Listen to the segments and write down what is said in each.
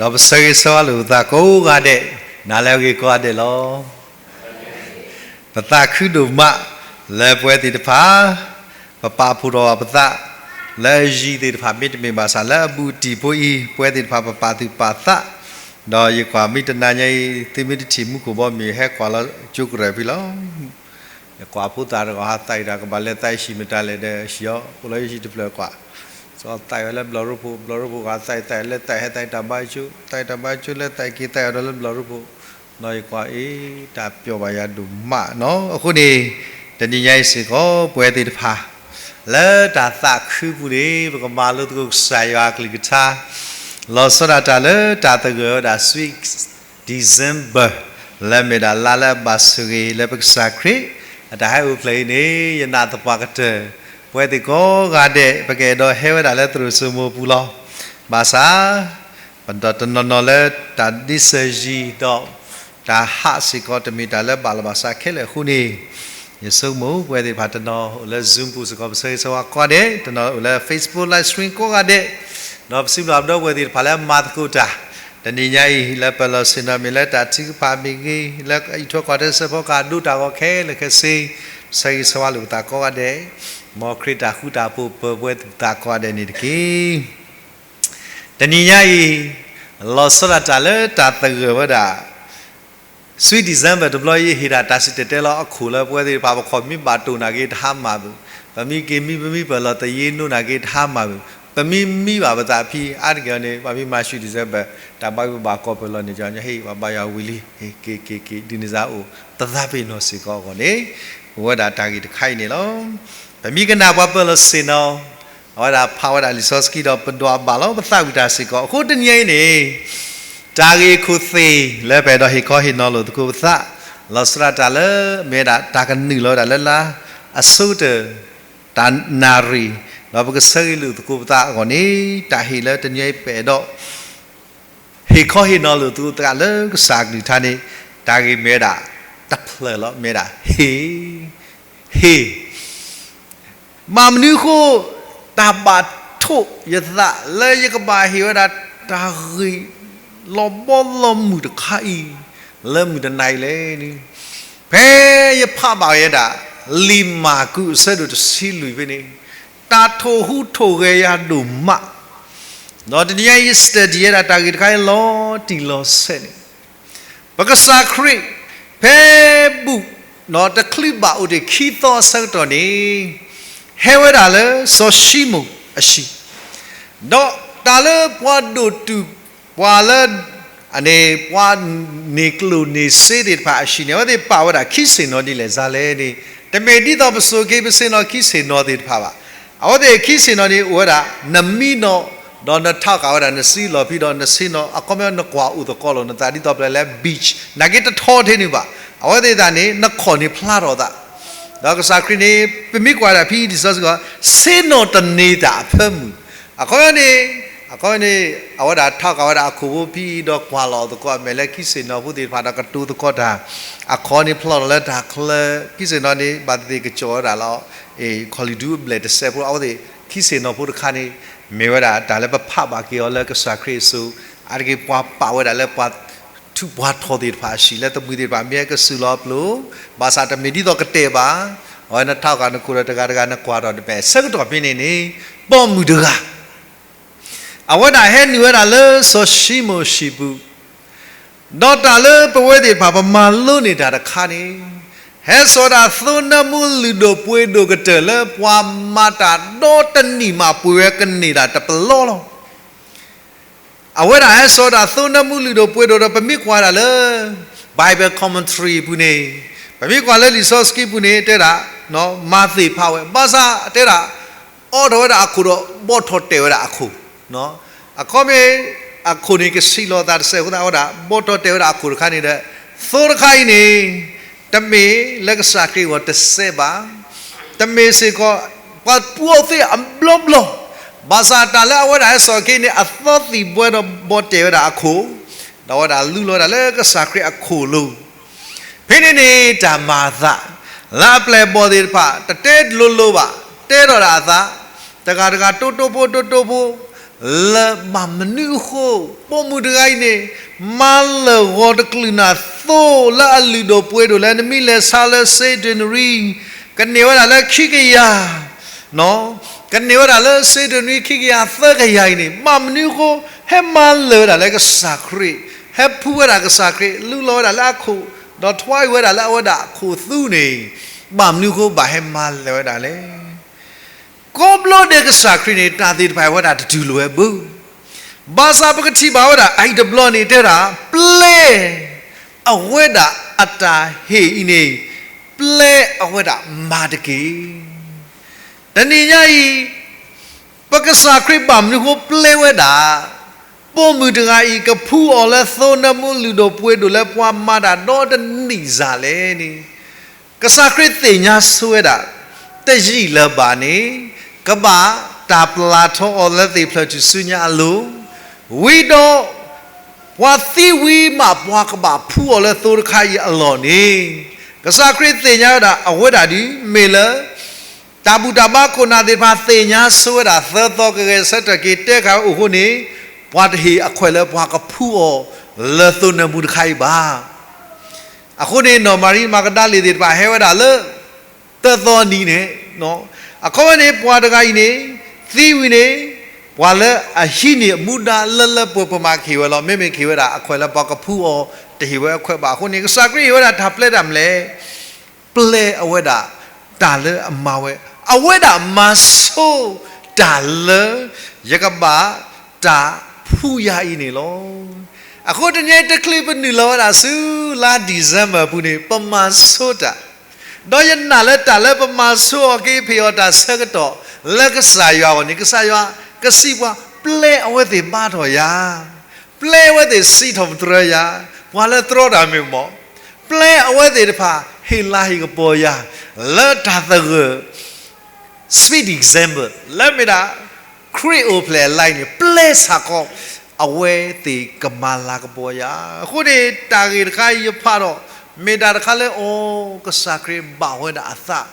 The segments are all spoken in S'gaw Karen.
ဒီးပဆၢဂ့ၤဆၢဝါလိာ်ပသးကိးဂၤဒဲး, နၤလၢအဂ့ၤကိးဂၤဒဲးလီၤ. ပသးခုဒိၣ်မးလၢပဝဲသ့ၣ်တဖၣ် ပပာ်ဖှိၣ်ထီၣ်ဘၣ်ပသး လၢအယံၤသ့ၣ်တဖၣ် မ့တမ့ၢ်ဘၣ်ဆၣ်လၢအဘူးအတံၢ်ဖိအံၤ ပဝဲသ့ၣ်တဖၣ်ပပာ်သူၣ်ပာ်သး, ဒီးယကွၢ်မ့ၢ်တနၤညါအံၤ သုမ့ၢ်တထံၣ်မူခိၣ်ဘီမုၢ် ဟဲကွၢ်လီၤကၠိကရၢၢ်ဖဲလီၤ. ယကွၢ်ဖိသၣ်တဂၤဟးသးအံၤတၢ်ကဘၣ်လဲၤသးအံၤဟံၣ်မတၤလဲၣ်ဒီး ဟံၣ်အီၤ အိၣ်လီၤဟံၣ်တဖျၢၣ်ကွၢ်, သးအံၤလၢဘျီၣ်ရိဖှိၣ် ဘျီၣ်ရိဖှိၣ်ဂၤသးအံၤသးအံၤ လဲၤသးဟဲသးအံၤတၢ်ဘါကၠိ သးအံၤတၢ်ဘါကၠိ လဲၤသးအံၤက့ၤသးအံၤဒီးလၢဘျီၣ်ရိဖှိၣ်, ဒီးယကွၢ်အံၤ တၢ်ပျီဘၣ်ယၤဒိၣ်မးနီၤ. အဃိန့ၣ် တနံၤညါအံၤစ့ၢ်ကီး ပဝဲသ့ၣ်တဖၣ် လၢတၢ်သးခုပူၤန့ၣ် ပကမၤလိသကိးကစၢ်ယွၤအကလုၢ်ကထါ လီၤဆီဒၣ်တၢ်လၢတၢ်သဂၢၢ်ဝဲဒၣ် Sweet December လၢမ့ၢ်ဒၣ်လါလၢအဘၣ်ဆိၣ်ဂ့ၤလၢပကစၢ်ခရံာ် အတၢ်ဟဲအိၣ်ဖျဲၣ်အံၤန့ၣ် ယနာ်သပှၢ်ကတၢၢ် ပဝဲသ့ၣ်ကိးဂၤဒဲး ပကအဲၣ်ဒိးဟဲဝဲဒၣ်လၢသရိာ်စိမိၤပူၤလီၤ. ဘၣ်ဆၣ် ပဒီးတနီၤနီၤလၢတၢ်ဒ့စၢၤယံၤဒီး တၢ်ဟးစ့ၢ်ကီးတမ့ၢ်တၢ်လၢဘၣ်လီၤဘၣ်စးခဲလၢာ်အဃိန့ၣ်, ယဆိကမိၣ် ပဝဲသ့ၣ်တဖၣ်တနီၤအိၣ်လၢ Zoom ပူၤစ့ၢ်ကီး ပဆၢဂ့ၤဆၢဝါကိးဂၤဒဲး, တနီၤအိၣ်လၢ Facebook live stream ကိးဂၤဒဲး, ဒီးပစံးဘျုးဘၣ်ပဒီပုၢ်ဝဲၢ်သ့ၣ်တဖၣ်လၢအမၤသကိးတၢ် တနံၤညါအံၤ လၢပလီၢ်ဆ့ၣ်နီၤမ့ၢ်လၢတၢ်ထုကဖၣ်မ့ၢ်ဂ့ၤ, လၢအံးထွဲကွၢ်ထွဲစဲးဖီကဟၣ်ဒိတၢ်ဂီၤခဲလၢာ်ခဲဆ့, ဆၢဂ့ၤဆၢဝါလိာ်ပသးကိးဂၤဒဲး, မ်ခရံာ်တၢ်ဃူတၢ်ဖိးပၢၤပဝဲသ့ၣ်တဖၣ်ကိးဂၤဒဲးန့ၣ်တက့ၢ်. တနံၤညါအံၤ လီၤဆီဒၣ်တၢ်လၢတၢ်သဂၢၢ်ဝဲဒၣ် Sweet December တဘျီအံၤ ဟ့ၣ်ဒၣ်တၢ်စံၣ်တဲၤတဲလီၤအခိၣ်လၢပဝဲသ့ၣ်တဖၣ် ပခီၣ်မ့ၢ်ဘၣ်တိၢ်နာ်က့တဟါမၢ်ဘၣ်, ပမ့ၢ်က့ၤမံ ပမ့ၢ်ပၢၢ်လီၤသယ့နိနာ်က့တဟါမၢ်ဘၣ်, ပမ့ၢ်မံဘၣ်ပသးဖံအါတက့ၢ်န့ၣ် ပမ့ၢ်မၤ Sweet December တၢ်ဘါကဘၣ်ကီၢ်ပၢၢ်လီၤန့ၣ် ကညီဟ့ၣ်ပှၤဘါယွၤဝံၤလံ, က့ၤက့ၤက့ၤ ဒ်န့ၣ်စ့ၢ်အိၣ် တသးပ့ၤနီၣ်စ့ၢ်ကီးအဂီၢ်န့ၣ်, အိၣ်ဝဲဒၣ်တၢ်ဂ့ၢ်တခါအံၤန့ၣ်လီၤ. ပမ့ၢ်ကနၣ်ပှၤပၢၢ်လီၤဆ့ၣ်နီၤ အဝဲဒၣ်ဖးဝဲဒၣ်လံာ်စီဆှံဒီး ပဒွးဘၣ်လီၤပသးဝံၣ်တၢ်စ့ၢ်ကီး, အဃိတနံၤအံၤန့ၣ် တၢ်ဂ့ၢ်ခိၣ်သ့ၣ်လၢပအဲၣ်ဒိးဟ့ၣ်ခီဟ့ၣ်နီၤလိာ်သကိးပသး, လီၤဆီဒၣ်တၢ်လၢ မ့ၢ်ဝဲဒၣ်တၢ်ကနုာ်လီၤဝဲဒၣ်လၢလါအဆိကတၢၢ် တၢ်နၣ်ရံၣ်, ဒီးပကဆၢဂ့ၤလိာ်သကိးပသးအဂီၢ်န့ၣ် တၢ်ဟ့ၣ်လၢတနံၤအံၤပအဲၣ်ဒိး ဟ့ၣ်ခီဟ့ၣ်နီၤလိာ်သကိးသးလၢကစၢ်ကလုၢ်ကထါန့ၣ် တၢ်ဂ့ၢ်မ့ၢ်ဝဲဒၣ် တဖျၢၣ်လီၤ မ့ၢ်ဝဲဒၣ် ဟ့ၣ်, ဟ့ၣ် ဘၣ်မနုၤအဃိ တၢ်ဘၣ်ထိၣ်ယသးလၢယကဘၣ်ဟ့ၣ်ဝဲဒၣ် တၢ်ဂ့ၢ်လီၤဘီလီၤမုၢ်တခါအံၤ လၢမုၢ်တနၤအံၤလဲၣ်န့ၣ်, ဖဲယဖးဘၣ်ဝဲဒၣ် လံာ်မၢ်ကူးအဆၢဒိၣ်တဆံလွံၢ်ဖဲန့ၣ် တၢ်ထိၣ်ဟူးထိၣ်ဂဲၤယၤဒိၣ်မး, ဒီးတနံၤညါအံၤ ယ study ဝဲဒၣ်တၢ်ဂ့ၢ်တခါအံၤလီၤတံၢ်လီၤဆဲးန့ၣ် ပကစၢ်ခရံာ် ဖဲဘူၣ် ဒီးတချုးဘၣ်အိၣ်တ့ၢ်ခံသီအဆၢကတီၢ်န့ၣ် ဟဲဝဲဒၣ်လၢစီၤၡံမိၣ်အဟံၣ်, ဒီးတၢ်လၢပှၤဒိၣ်တုာ် ပှၤလၢ အန့ၣ် ပှၤန့ၢ်ကျိၣ်န့ၢ်စ့သ့ၣ်တဖၣ်အဟံၣ်န့ၣ် အဝဲသ့ၣ်ပာ်ဝဲဒၣ်ခံဆ့ၣ်နီၤဒ်လဲၣ်ဒ်လဲၣ်န့ၣ် တမ့ၢ်ဒ်သိးပဆိၣ်က့ၤပဆ့ၣ်နီၤခံဆ့ၣ်နီၤသ့ၣ်တဖၣ်ဘၣ်. အဝဲသ့ၣ်ခံဆ့ၣ်နီၤန့ၣ် အိၣ်ဝဲဒၣ် နမံနီၤ ဒီးနထးကးဝဲဒၣ်နစုလီၢ်ဖံဒီးနဆ့ၣ်နီၤ အခီပညီနကွၢ်အိၣ်သကိးလိာ်နသးဒ်သိးပျဲၢ်လၢ beach နာ်က့တထီထဲန့ၣ်ဘၣ်. အဝဲသ့ၣ်တဖၣ်န့ၣ် နခီၣ်န့ၣ်ဖျါထီၣ်သး ဒီးကစၢ်ခရံာ်န့ၣ် ပမ့ၢ်ကွၢ်ဒၣ်ဖဲလံာ်စီဆှံစ့ၢ်ကီး ဆ့ၣ်နီၤတန့ၢ်တၢ်အဖၢမုၢ်, အခီပညီန့ၣ် အခီပညီန့ၣ် အဝဲဒၣ်ထးကးဝဲဒၣ်အခိၣ်ဖိဖဲအံၤဒီးကွၢ်လီၤသကိးအမဲာ်လၢခံဆ့ၣ်နီၤဖိသ့ၣ်တဖၣ်ဒီးကတိၤသကိးတၢ်, အခီန့ၣ်ဖျါထီၣ်လၢတၢ်ချၢ ခံဆ့ၣ်နီၤန့ၣ် ဘၣ်သ့ၣ်သ့ၣ်ကစီၣ်ဝဲဒၣ်လီၤ ခီၣ်လံၣ်ဒူအဘျဲၣ်တစဲးဖိ အဝဲသ့ၣ်ခံဆ့ၣ်နီၤဖိတခါန့ၣ် မ့ၢ်ဝဲဒၣ်တၢ်လၢပဖးဘၣ်က့ၤအီၤလၢကစၢ်ခရံာ်အစိၤ, အါတက့ၢ်ပှၤပာ်ဝဲဒၣ်လၢပှၤ ထူးပှၤထီၣ်သ့ၣ်တဖၣ်အဟံၣ်လၢသမုၢ်သ့ၣ်တဖၣ်မ့ၢ်ဟဲကစုၣ်လီၤအပျိၢ်, ဘၣ်ဆၣ်တမ့ၢ်ဒ်သိးကတဲာ်ဘၣ်, အဝဲနထးကးနခိၣ်ဒီးတဂၤတဂၤနကွၢ်ထီၣ်တမဲာ် ဆၢကတီၢ်ဖဲန့ၣ်န့ၣ် ပိာ်မုၣ်တဂၤ အဝဲဒၣ်ဟဲနုာ်ဝဲဒၣ်လၢစီၤၡံမိၣ်အဟံၣ်ပူၤ, ဒီးတၢ်လၢပဝဲသ့ၣ်တဖၣ်ပမၤလိန့ၢ်တၢ်တခါန့ၣ်, ဟဲစိာ်ဒၣ်သိနၢမူလုၢ်ဒိၣ်ပှ့ၤဒိၣ်ကတၢၢ်လၢပှၤမၤတၢ်ဒီတနံၣ်မးပှဲၤဝဲကန့ၢ်ဒၣ်တပလီလီၤ. အဝဲဒၣ်ဟဲစိာ်ဒၣ်သိနၢမူလုၢ်ဒိၣ်ပှ့ၤဒိၣ်ဒီး ပမ့ၢ်ကွၢ်ဒၣ်လၢ Bible Commentary အပူၤန့ၣ်, ပမ့ၢ်ကွၢ်လၢလံာ်စီဆှံပူၤန့ၣ် တဲဒၣ် မၤသ့ၣ်ဖးဝဲ ဘၣ်ဆၣ်တဲဒၣ် အိးထီၣ်ဝဲဒၣ်အခိၣ်ဒီး ဘီၣ်ထီၣ်တဲာ်ဝဲဒၣ်အခိၣ်, အခီပညီ အခိၣ်န့ၣ်ကဆံးလီၤသးတစဲးဖိသးဝဲဒၣ် ဘီၣ်ထီၣ်တဲာ်ဝဲဒၣ်အခိၣ်တခါန့ၣ်ဒီး သိတခါအံၤန့ၣ် တမ့ၢ်လၢကစၢ်ခရံာ်အဂီၢ်တစဲးဘၣ်, တမ့ၢ်စ့ၢ်ကီး ပှၤပူၤအီၤသ့ၣ်အဘျီဘျီ, ဘၣ်ဆၣ်တၢ်လၢအဝဲဒၣ်ဟဲစိာ်က့ၤန့ၣ် အသီသံၣ်ဘှဲဒီးဘီၣ်တဲာ်ဝဲဒၣ်အခိၣ်, ဒီးအဝဲဒၣ်လူလီၤဝဲဒၣ်လၢကစၢ်ခရံာ်အခိၣ်လိၤ ဖဲန့ၣ်န့ၣ် တၢ်မၤအသး လၢအပျဲၢ်အဘီၣ်သ့ၣ်တဖၣ် တတဲလိၤလိၤဘၣ်, တဲထီၣ်ဒၣ်အသး, တဂၤတဂၤ တိတိဖိ တိတိဖိ, လၢဘၣ်မနုၤအဃိ ပိာ်မုၣ်တဂၤအံၤန့ၣ် မၤလၢာ်ဂီၤတကလုာ်နၢ်သိလၢအလုၢ်ဒိၣ်ပှ့ၤဒိၣ်လဲၣ်. နမ့ၢ်လဲၤဆါလၢ Saint Henri ကန့ၢ်ဝဲဒၣ်လၢခံကယၤ, ကန့ၢ်ဝဲဒၣ်လၢ Saint Henri ခံကယၤသၢကယၤအံၤန့ၣ် ဘၣ်မနုၤအဃိ ဟဲမၤလၢာ်ဝဲဒၣ်လၢကစၢ်ခရံာ်, ဟဲဖှူဝဲဒၣ်ကစၢ်ခရံာ် လူလီၤဝဲဒၣ်လၢအခိၣ် ဒီးထွါအုးဝဲဒၣ်လၢအဝဲဒၣ်အခိၣ်သူန့ၣ် ဘၣ်မနုၤအဃိဘၣ်ဟဲမၤလၢာ်ဝဲဒၣ်လဲၣ်. ကိးဘျီဒဲးကစၢ်ခရံာ်န့ၣ် တၢ်သ့ၣ်တဖၣ်အဝဲဒၣ်တတူၢ်လိာ်ဝဲဘၣ်. ဘၣ်ဆၣ်ပကထံၣ်ဘၣ်ဝဲဒၣ် အအံၤတဘျီန့ၣ်တဲဒၣ် ပျဲအဝဲဒၣ်အတၢ်ဟ့ၣ်အံၤန့ၣ် ပျဲအဝဲဒၣ်မၤတက့ၢ်. တနံၤညါအံၤ ပကစၢ်ခရံာ်ဘၣ်မနုၤအဃိပျဲဝဲဒၣ် ပိာ်မုၣ်တဂၤအံၤ ကဖှူအီၤလၢသိနၢမူလုၢ်ဒိၣ်ပှ့ၤဒိၣ်လၢပှၤမၤတၢ်ဒီတနံၣ်စၢ်လဲၣ်န့ၣ် ကစၢ်ခရံာ်သ့ၣ်ညါဆိဝဲဒၣ် တယံာ်လၢၤဘၣ်န့ၣ် ကဘၣ်တၢ်ပျၢ်ထီအီၤလၢသ့ၣ်ဖျၢၣ်ထူၣ်စုညါအလိၤ, ဝံၤဒီး ပှၤသံဝံၤမး ပှၤကဘၣ်ဖှူအီၤလၢသိတခါအံၤအလီၢ်န့ၣ် ကစၢ်ခရံာ်သ့ၣ်ညါဝဲဒၣ် အဝဲဒၣ်ဒ်မ့ၢ်လၢ တၢ်ဘူၣ်တၢ်ဘါခိၣ်နၢ်သ့ၣ်တဖၣ်သ့ၣ်ညါဆိဝဲဒၣ် သၢသီကဂဲၤဆၢထၢၣ်က့ၤတဲဃာ်ဝဲအိၣ်အဃိန့ၣ် ပှၤတဟ့ၣ်အခွဲးလၢပှၤကဖှူအီၤလၢသိနၢမူတခါအံၤဘၣ်. အဃိန့ၣ် နီၢ်မၤရံမၤကဒၤလ့ၣ်သ့ၣ်တဖၣ်ဟဲဝဲဒၣ်လၢ သၢသီနံၤန့ၣ် အခီဝဲန့ၣ် ပှၤတဂၤအံၤန့ၣ် သံဝံၤန့ၣ် ပှၤလၢအဟံးန့ၢ်အမူဒါလၢလၢပှဲၤပှဲၤမးကဟ့ၣ်ဝဲလီၤ. မ့မ့ၢ်ကဟ့ၣ်ဝဲဒၣ်အခွဲးလၢပှၤကဖှူအီၤ တဟ့ၣ်ဝဲအခွဲးဘၣ်. အဃိန့ၣ် ကစၢ်ခရံာ်ဟ့ၣ်ဝဲဒၣ်တၢ်ပျဲတၢ်မလဲၣ် ပျဲအဝဲဒၣ်တၢ်လၢအမၤဝဲ, အဝဲဒၣ်မၤဆိတၢ်လၢ ယကဘၣ်တၢ်ဖှူယၤအံၤန့ၣ်လီၤ. အဃိတနံၤအံၤတချုးပနုာ်လီၤဝဲဒၣ်ဆူလါ December အပူၤန့ၣ် ပမၤဆိတၢ်, ဒီးယနာ်လၢတၢ်လၢပမၤဆိအီၤက့ၤဖံးအီၤတၢ်ဆၢကတီၢ် လၢကစၢ်ယွၤအဂီၢ်န့ၣ် ကစၢ်ယွၤကစံးပှၤ ပျဲအဝဲသ့ၣ်ဘါထီၣ်ယၤ ပျဲအဝဲသ့ၣ်စံးထီၣ်ပတြၢၤယၤ, ပှၤလၢတြီတၢ်မ့ၢ်မီၢ်, ပျဲအဝဲသ့ၣ်တဖၣ်ဟ့ၣ်လၤဟ့ၣ်ကပီၤယၤ လၢတၢ်သဂၢၢ် sweet December လၢမ့ၢ်ဒၣ် ခရံာ်အိၣ်ဖျဲၣ်အလါအံၤန့ၣ် ပျဲစ့ၢ်ကီး အဝဲသ့ၣ်ကမၤလၤကပီၤယၤ. အဃိန့ၣ် တၢ်ဂ့ၢ်တခါအံၤယဖးဒီး မ့ၢ်တၢ်တခါလၢအီၤ ကစၢ်ခရံာ်ဘၣ်ဝဲဒၣ်အသး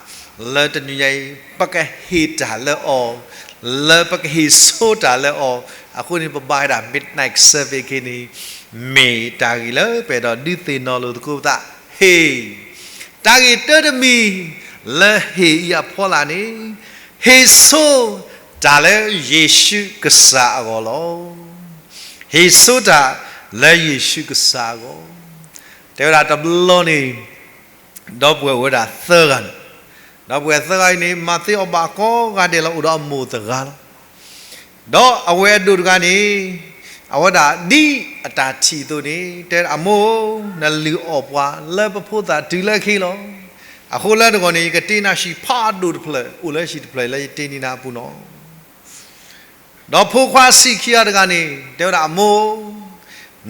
လၢတနံၤညါအံၤ ပကဟ့ၣ်တၢ်လၢအီၤ, လၢပကဟ့ၣ်ဆိတၢ်လၢအီၤ, အဃိန့ၣ် ပဘါဝဲဒၣ် midnight service ခဲအံၤန့ၣ် မ့ၢ်တၢ်ဂ့ၢ်လၢပအဲၣ်ဒိးဒုးသ့ၣ်နီၣ်လိာ်သကိးပသး ဟ့ၣ်, တၢ်ဂ့ၢ်တၢတမံၤ လၢဟ့ၣ်အံၤအဖီလာ်န့ၣ် ဟ့ၣ်ဆိတၢ်လၢယ့ၣ်ၡူးကစၢ်အဂီၢ်လီၤ. ဟ့ၣ်ဆိတၢ်လၢယ့ၣ်ၡူးကစၢ်အဂီၢ်. တဲဝဲဒၣ်တဘျီန့ၣ် ဒီပုၢ်ဝဲၢ်အိၣ်ဝဲဒၣ်သၢဂၤန့ၣ်, ဒီပုၢ်ဝဲၢ်သၢဂၤအံၤန့ၣ် မၤသ့အီၣ်ဘၣ်ကိးဂၤဒဲးလီၤ. အိၣ်ဒီးအမိၢ်တဂၤလီၤ. ဒီးအဝဲအဒိၣ်တဂၤန့ၣ် အဝဲဒၣ်ဒ်အတၢ်ထံၣ်အသိးန့ၣ် တဲအမိၢ်ဧၢ, နလုၢ်အီၣ်ပှၤလၢပဖိသၣ်တုၤလၢအခံလီၤ. အဃိလၢတဂီၢ်န့ၣ် ယကတ့နၤဟံၣ်ဖးဒိၣ်တဖျၢၣ် အိၣ်လၢဟံၣ်တဖျၢၣ်လၢယတ့န့ၢ်နၤအပူၤနီၤ. ဒီးဖိခွါဆံးခံဂၤတဂၤန့ၣ် တဲဝဲဒၣ်အမိၢ်,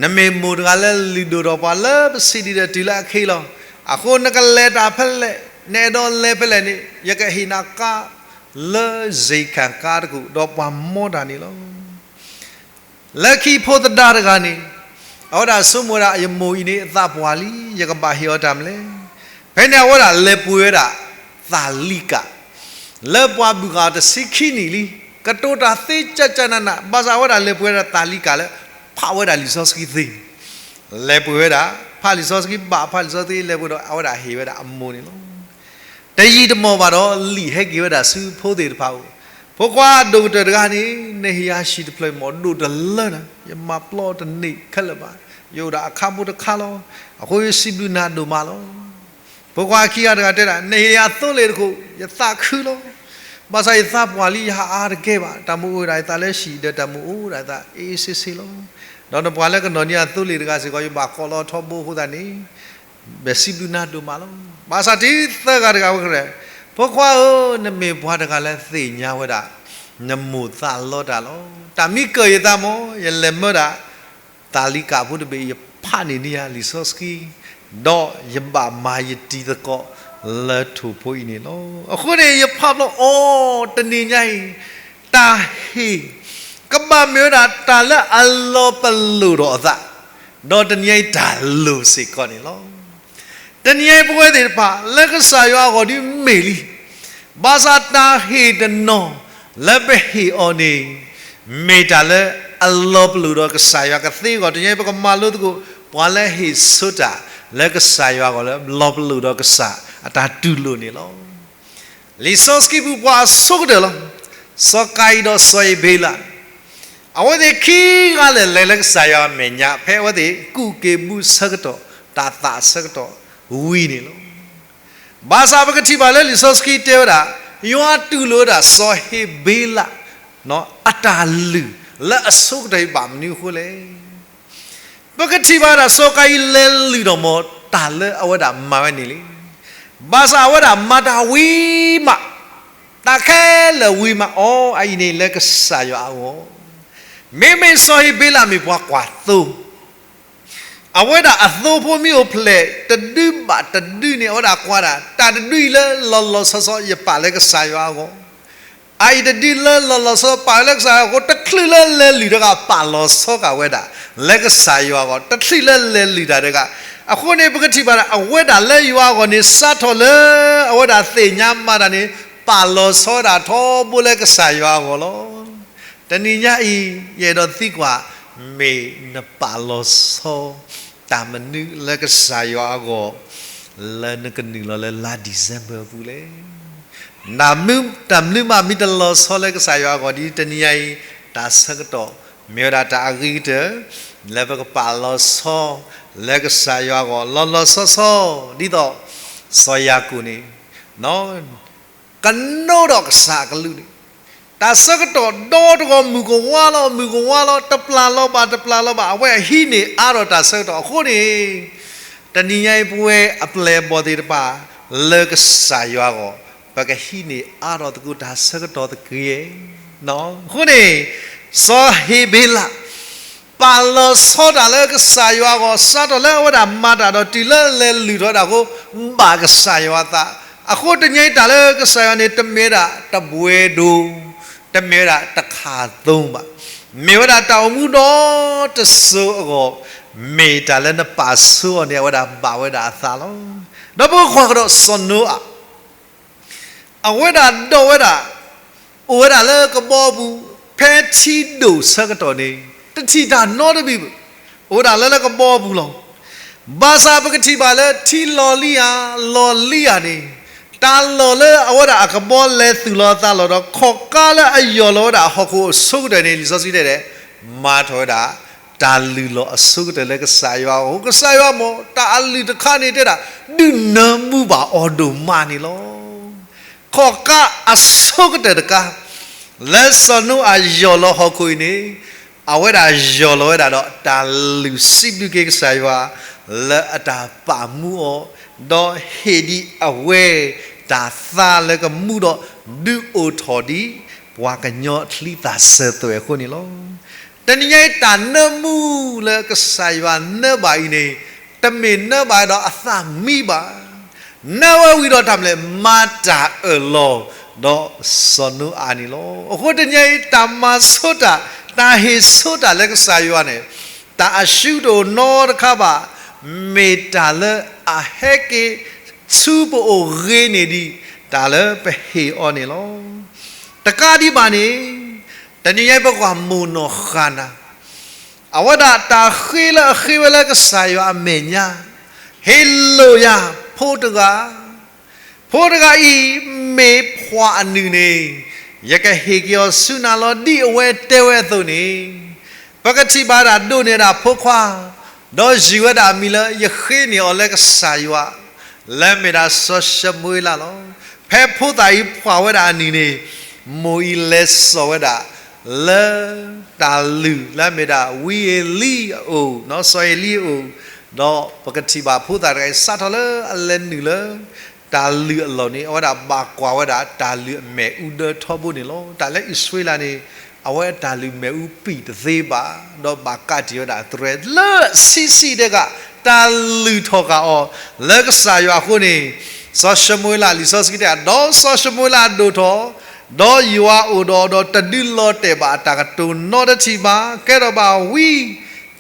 နမ့ၢ်မိၢ်တဂၤလၢလုၢ်ဒိၣ်ထီၣ်ပှၤလၢပဆံးဒံးဒီးတုၤလၢအခံလီၤ. အဃိနကလဲၤတၢ်ဖဲလဲၣ်, နအဲၣ်ဒိးလဲၤဖဲလဲၣ်န့ၣ် ယကဟ့ၣ်နၤကါ လၢ zaycan ကါတကူာ် ဒီးပှၤမီတၢ်န့ၣ်လီၤ. လၢခံဖိသဒါတဂၤန့ၣ် အဝဲဒၣ်ဆိကမိၣ်ဝဲဒၣ် ယမိၢ်အံၤန့ၣ် အသးပှၢ်လံ, ယကဘၣ်ဟ့ၣ်အီၤတၢ်မနုၤလဲၣ်. ဖဲန့ၣ်အဝဲဒၣ်လဲၤပှ့ၤဝဲဒၣ် သးလံကၣ် လၢပှၤဘုၣ်ဃာ်တဆံခံနံၣ်လံ, ကတိၤတၢ်သ့ကၢ်ကၢ်နးနး, ဘၣ်ဆၣ်အဝဲဒၣ်လဲၤပှ့ၤဝဲဒၣ်သးလံကၣ်လၢ ဖးဝဲဒၣ်လံာ်စီဆှံသ့န့ၣ်, လဲၤပှ့ၤဝဲဒၣ် ဖးလံာ်စီဆှံ ဘၣ်ဖးလံာ်စီဆှံ လဲၤပှ့ၤဒီး အဝဲဒၣ်ဟ့ၣ်ဝဲဒၣ်အမိၢ်န့ၣ်လီၤ. တယံာ်တမီၢ်ဘၣ်ဒီး လံာ်ဟဲက့ၤဝဲဒၣ်ဆူဖိသ့ၣ်တဖၣ်အအိၣ်, ဖိခွါဒိၣ်ကတၢၢ်တဂၤန့ၣ် နဟ့ၣ်ယၤဟံၣ်တဖျၢၣ်မီၢ်ဒိၣ်တလၢနၤ, ယမၤပျီတန့ၢ်ခဲလၢာ်ဘၣ်, ယအိၣ်ဒၣ်အခါဖိတခါလီၤ. အဃိယစံးဘျုးနၤဒိၣ်မးလီၤ. ဖိခွါခံဂၤတဂၤတဲဒၣ် နဟ့ၣ်ယၤသိလ့ၣ်တခိၣ် ယသးခုလီၤ. ဘၣ်ဆၣ်ယသးပှၢ်လံ ယဟးအါတကဲဘၣ်, တၢ်မ့ၢ်အိၣ်ဝဲဒၣ်ယသးလၢဟံၣ်ဒီးတၢ်မ့ၢ်အိၣ်ဝဲဒၣ်ယသး အ့ၣ်အ့ၣ်ဆ့ဆ့လီၤ. ဒီးနပှၤလၢကနီၤန့ၢ်အသိလ့ၣ်တဂၤစ့ၢ်ကီး ယဘၣ်ကိးလီၤထီဘိအဃိသတးန့ၣ် ပစံးဘျုးနၤဒိၣ်မးလီၤ. ဘၣ်ဆၣ်တုၤသၢဂၤတဂၤဝဲကရဲၣ်, ဖိခွါဧၢ, နမ့ၢ်ပှၤတဂၤလၢသ့ၣ်ညါဝဲဒၣ် နမိၢ်သးလီတၢ်လီၤ. တၢ်မံကၢၢ်ယသးမီၢ် ယလဲၤမၢဒၣ် သးလံကၣ်ဖိတဘ့ၣ် ယဖးန့ၢ်န့ၢ်ယၤလံာ်စီဆှံ, ဒီးယဘၣ်မၤယတံၤသကိးလၢထိၣ်ဖိအံၤန့ၣ်လီၤ. အဃိန့ၣ် ယဖးဘျီအီၤ တနံၤညါအံၤ တၢ်ဟ့ၣ် ကဘၣ်မ့ၢ်ဝဲဒၣ်တၢ်လၢအလီၤပလိာ်ဒီးအသး, ဒီးတနံၤညါအံၤတၢ်လိၣ်စ့ၢ်ကီးန့ၣ်လီၤ. တနံၤညါအံၤပဝဲသ့ၣ်တဖၣ် လၢကစၢ်ယွၤအဂီၢ်ဒ်မ့ၢ်လံ, ဘၣ်ဆၣ်တၢ်ဟ့ၣ်တနီၤလၢပဟ့ၣ်အီၤန့ၣ် မ့ၢ်တၢ်လၢအလီၤပလိာ်ဒီးကစၢ်ယွၤကသ့အဂီၢ်, တနံၤအံၤ ပကမၤလိသကိး ပှၤလၢဟ့ၣ်ဆိတၢ်လၢကစၢ်ယွၤအဂီၢ် လၢလီၤပလိာ်ဒီးကစၢ်အတၢ်တူၢ်လိာ်န့ၣ်လီၤ. လံာ်စီဆှံပူၤပှၤအဆိကတၢၢ်လီၤ. စီၤကၤယံၣ်ဒီးစီၤအ့ၤဘ့လး, အဝဲသ့ၣ်ခံဂၤလၢာ်လဲၤလၢကစၢ်ယွၤအမဲာ်ညါ ဖဲအဝဲသ့ၣ်ကူၣ်က့ၤဘုဆၢကတီၢ် တၢ်သးဆၢကတီၢ်ဝံၤန့ၣ်လီၤ. ဘၣ်ဆၣ်ပကထံၣ်ဘၣ်လၢလံာ်စီဆှံတဲဝဲဒၣ်, ယွၤတူၢ်လိာ်ဝဲဒၣ်စီၤအ့ၤဘ့လး အတၢ်လုၢ်လၢအဆိကတၢၢ်အံၤ ဘၣ်မနုၤအဃိလဲၣ်. ပကထံၣ်ဘၣ်ဒၣ်စီၤကၤယံၣ်လဲၤလုၢ်ဒီး မ်တၢ်လၢအဝဲဒၣ်မၤဝဲန့ၣ်လံ. ဘၣ်ဆၣ်အဝဲဒၣ်မၤတၢ်ဝံၤမး, တၢ်ခဲလၢာ်ဝံၤမး အီၤအအံၤန့ၣ်လၢကစၢ်ယွၤအဂီၢ်, မ့မ့ၢ်စီၤအ့ၤဘ့လးမ့ၢ်ပှၤကွၢ်သိ အဝဲဒၣ်အသိဖိမ့ၢ်အိၣ်ဖျဲၣ်တဒုဘၣ်တဒုန့ၣ် အဝဲဒၣ်ကွၢ်ဒၣ် တၢ်တဒုအံၤလၢလီၤလီၤဆီဆီယပာ်လၢကစၢ်ယွၤအဂီၢ်, အအံၤတဒုလၢလီၤလီၤဆီဆီပာ်လၢကစၢ်ယွၤအဂီၢ်, တချုးလၢလဲၤလုၢ်တဂၤပာ်လီၤဆီက့ၤဝဲဒၣ် လၢကစၢ်ယွၤအဂီၢ်, တချုးလၢလဲၤလုၢ်တၢ်တဂၤ, အဃိန့ၣ် ပကထံၣ်ဘၣ်ဒၣ် အဝဲဒၣ်လၢယွၤအဂီၢ်န့ၣ် စးထီၣ်လၢအဝဲဒၣ်သ့ၣ်ညါမၤတၢ်န့ၣ် ပာ်လီၤဆီဝဲဒၣ်ထီဘိလၢကစၢ်ယွၤအဂီၢ်လီၤ. တနံၤညါအံၤ ယအဲၣ်ဒိးသံကွၢ်, မ့ၢ်နပာ်လီၤဆီ တၢ်မနုၤလၢကစၢ်ယွၤအဂီၢ် လၢနကနုာ်လီၤလၢလါ December အပူၤလဲၣ်. တၢ်မနုၤမး မ့ၢ်တလီၤဆီလၢကစၢ်ယွၤအဂီၢ် ဒ်တနံၤညါအံၤ တၢ်ဆၢကတီၢ် မ့ၢ်ဝဲဒၣ်တၢ်အဂ့ၤကတၢၢ် လၢပကပာ်လီၤဆီ လၢကစၢ်ယွၤအဂီၢ် လီၤလီၤဆီဆီ ဒ်သိး စီၤယၤကိာ်န့ၣ် ကနိဒီးကစၢ်အကလူးန့ၣ်, တၢ်ဆၢကတီၢ်ဒီတဂီၤ မုၢ်ကဝါလီၤ မုၢ်ကဝါလီၤ တပျၢ်လီၤဘၣ် တပျၢ်လီၤဘၣ် အဝဲအဟံးန့ၢ်အါထီၣ်တၢ်ဆၢကတီၢ်အဃိန့ၣ်, တနံၤညါအံၤ ပဝဲအပျဲၢ်အဘီၣ်သ့ၣ်တဖၣ် လၢကစၢ်ယွၤအဂီၢ် ပကဟံးန့ၢ်အါထီၣ်သကိးတၢ်ဆၢကတီၢ်သက့ဧါ. အဃိန့ၣ် စီၤဧ့ၤဘ့လး ပာ်လီၤဆီတၢ်လၢကစၢ်ယွၤအဂီၢ် စးထီၣ်လၢအဝဲဒၣ်မၤတၢ်ဒီးတုၤလၢလဲၤလုၢ်ထီၣ်ဝဲဒၣ်အဃိ ဘၣ်ကစၢ်ယွၤအသး, အဃိတနံၤညါအံၤ တၢ်လၢကစၢ်ယွၤန့ၣ် တမ့ၢ်ဝဲဒၣ်တဘှဲဒိ, တမ့ၢ်ဝဲဒၣ်တခးသိဘၣ်, မ့ၢ်ဝဲဒၣ်တၢ်အိၣ်မူဒီတစိၤအဂီၢ်, မ့ၢ်တၢ်လၢနပာ်ဆိအီၤန့ၣ် အဝဲဒၣ်ဘၣ်ဝဲဒၣ်အသးလီၤ. ဒီးပကကွၢ်ကဒီးစီၤနိအၤ အဝဲဒၣ်ဒိးဝဲဒၣ်, အိၣ်ဝဲဒၣ်လၢကဘီပူၤ ဖဲထံဒိၣ်ဆၢကတီၢ်န့ၣ် တထံၣ်တၢ်နီတမံၤဘၣ်, အိၣ်ဝဲဒၣ်လၢလၢကဘီပူၤလီၤ. ဘၣ်ဆၣ်ပကထံၣ်ဘၣ်လၢထံလီၤလံဧါ, လီၤလံဧါန့ၣ်, တၢ်လီၢ်လၢအဝဲဒၣ်အကဘီလဲၤသူၣ်လီၤသးလီၤဒီး ခီၣ်ကါလၢအယီၢ်လီၤဝဲဒၣ်အဟီၣ်ခိၣ်အဆိကတၢၢ်န့ၣ် လံာ်စီဆှံတဲဒၣ် မၤထီၣ်ဝဲဒၣ် တၢ်လုၢ်လီၤအဆိကတၢၢ်လၢကစၢ်ယွၤအဂီၢ်, ကစၢ်ယွၤမ့ၢ်တၢ်အလုၢ်တခါန့ၣ်တဲဒၣ် ဒုးနၢမူဘၣ်အီၤဒိၣ်မးန့ၣ်လီၤ. ခီၣ်ကါအဆိကတၢၢ်တခါ လၢစီၤနိအၤယီၢ်လီၤဟီၣ်ခိၣ်အံၤန့ၣ်, အဝဲဒၣ်ယီၢ်လီၤဝဲဒၣ်ဒီးတၢ်လုၢ်စံးဘျုးက့ၤကစၢ်ယွၤ လၢအတၢ်ပာ်မူအီၤ, ဒီးဟ့ၣ်ဒံးအဝဲ တၢ်သါလၢကမူဒီး ဒုးအိၣ်ထီၣ်ဒံး ပှၤကညီအချံသၣ်စၢၤသွဲၣ်အဃိန့ၣ်လီၤ. တနံၤညါအံၤ တၢ်နၢမူလၢကစၢ်ယွၤနၢဘၣ်အံၤန့ၣ် တမ့ၢ်နၢဘၣ်ဒီးအသးမံဘၣ်. နၢဝဲဝံၤဒီးတၢ်မနုၤလဲၣ်, မၤတၢ်အၢၣ်လီၤဒီးစီၤနိအၤန့ၣ်လီၤ. အဃိတနံၤညါအံၤ တၢ်မၤဆိတၢ်, တၢ်ဟ့ၣ်ဆိတၢ်လၢကစၢ်ယွၤန့ၣ် တၢ်အရှုံးတအိၣ်နီတခါဘၣ်, မ့ၢ်တၢ်လၢအဟဲက့ၤဆူပအိၣ်ဂ့ၤန့ၢ်ဒံး တၢ်လၢပဟ့ၣ်အီၤန့ၣ်လီၤ. တကးဒံးဘၣ်န့ၣ်, တနံၤညါအံၤပကွၢ်မိၢ်နီၢ်ဃၣ်နၤ အဝဲဒၣ်တၢ်ဃ့လၢအဃ့ဝဲလၢကစၢ်ယွၤအမဲာ်ညါ, ဟ့ၣ်လိာ်ယၤဖိတဂၤ, ဖိတဂၤအံၤမ့ၢ်ဖှၣ်အနုၢ်န့ၣ်, ယကဟ့ၣ်က့ၤအီၤဆူနၤလီၤ ဒ်အဝဲတဲဝဲအသိးန့ၣ်, ပကထံၣ်ဘၣ်ဒၣ်ဒိးန့ၢ်ဒၣ်ဖိခွါ, ဒီးယုၢ်ဝဲဒၣ်အမံၤလၢယဃ့န့ၢ်အီၤလၢကစၢ်ယွၤ, လၢမ့ၢ်ဒၣ်စီၤၡမူၤအ့လးလီၤ. ဖဲဖိသၣ်အံၤဖှၣ်ဝဲဒၣ်အနုၢ်န့ၣ်, မိၢ်အံၤလဲၤစိာ်ဝဲဒၣ် လၢတၢ်လုၢ်လၢအမ့ၢ်ဒၣ်ဝံအ့လံအအိၣ်, စီၤအ့လံအအိၣ်, ဒီးပကထံၣ်ဘၣ်ဖိသၣ်တဂၤအံၤ စးထီၣ်လၢအလဲၤနုာ်လၢ တၢ်လုၢ်အလီၢ်န့ၣ် အဝဲဒၣ်ဘၣ်ကွၢ်ဝဲဒၣ်တၢ်လုၢ်အမဲာ်အူဒၢထီဘိန့ၣ်လီၤ. တၢ်လၢအံၣ်စရ့လးန့ၣ် အဝဲအတၢ်လုၢ်မဲာ်အူပံာ်တသ့ဘၣ်, ဒီးဘၣ်ကးတံာ်ဝဲဒၣ်သရဲလၢဆံးဆံးဒဲးဂ့ၤ, တၢ်လုၢ်ထီၣ်ဃာ်အီၤလၢကစၢ်ယွၤအဃိန့ၣ်, စီၤၡမူၤအ့လး လံာ်စီဆှံတဲ ဒီးစီၤၡမူၤအ့လးဒိၣ်ထီၣ်, ဒီးယွၤအိၣ်ဒီးအီၤဒီးတဒုးလီၤတဲာ်ဘၣ်အတၢ်ကတိၤနီတထံၣ်ဘၣ်, ကဲထီၣ်ဘၣ်ဝံ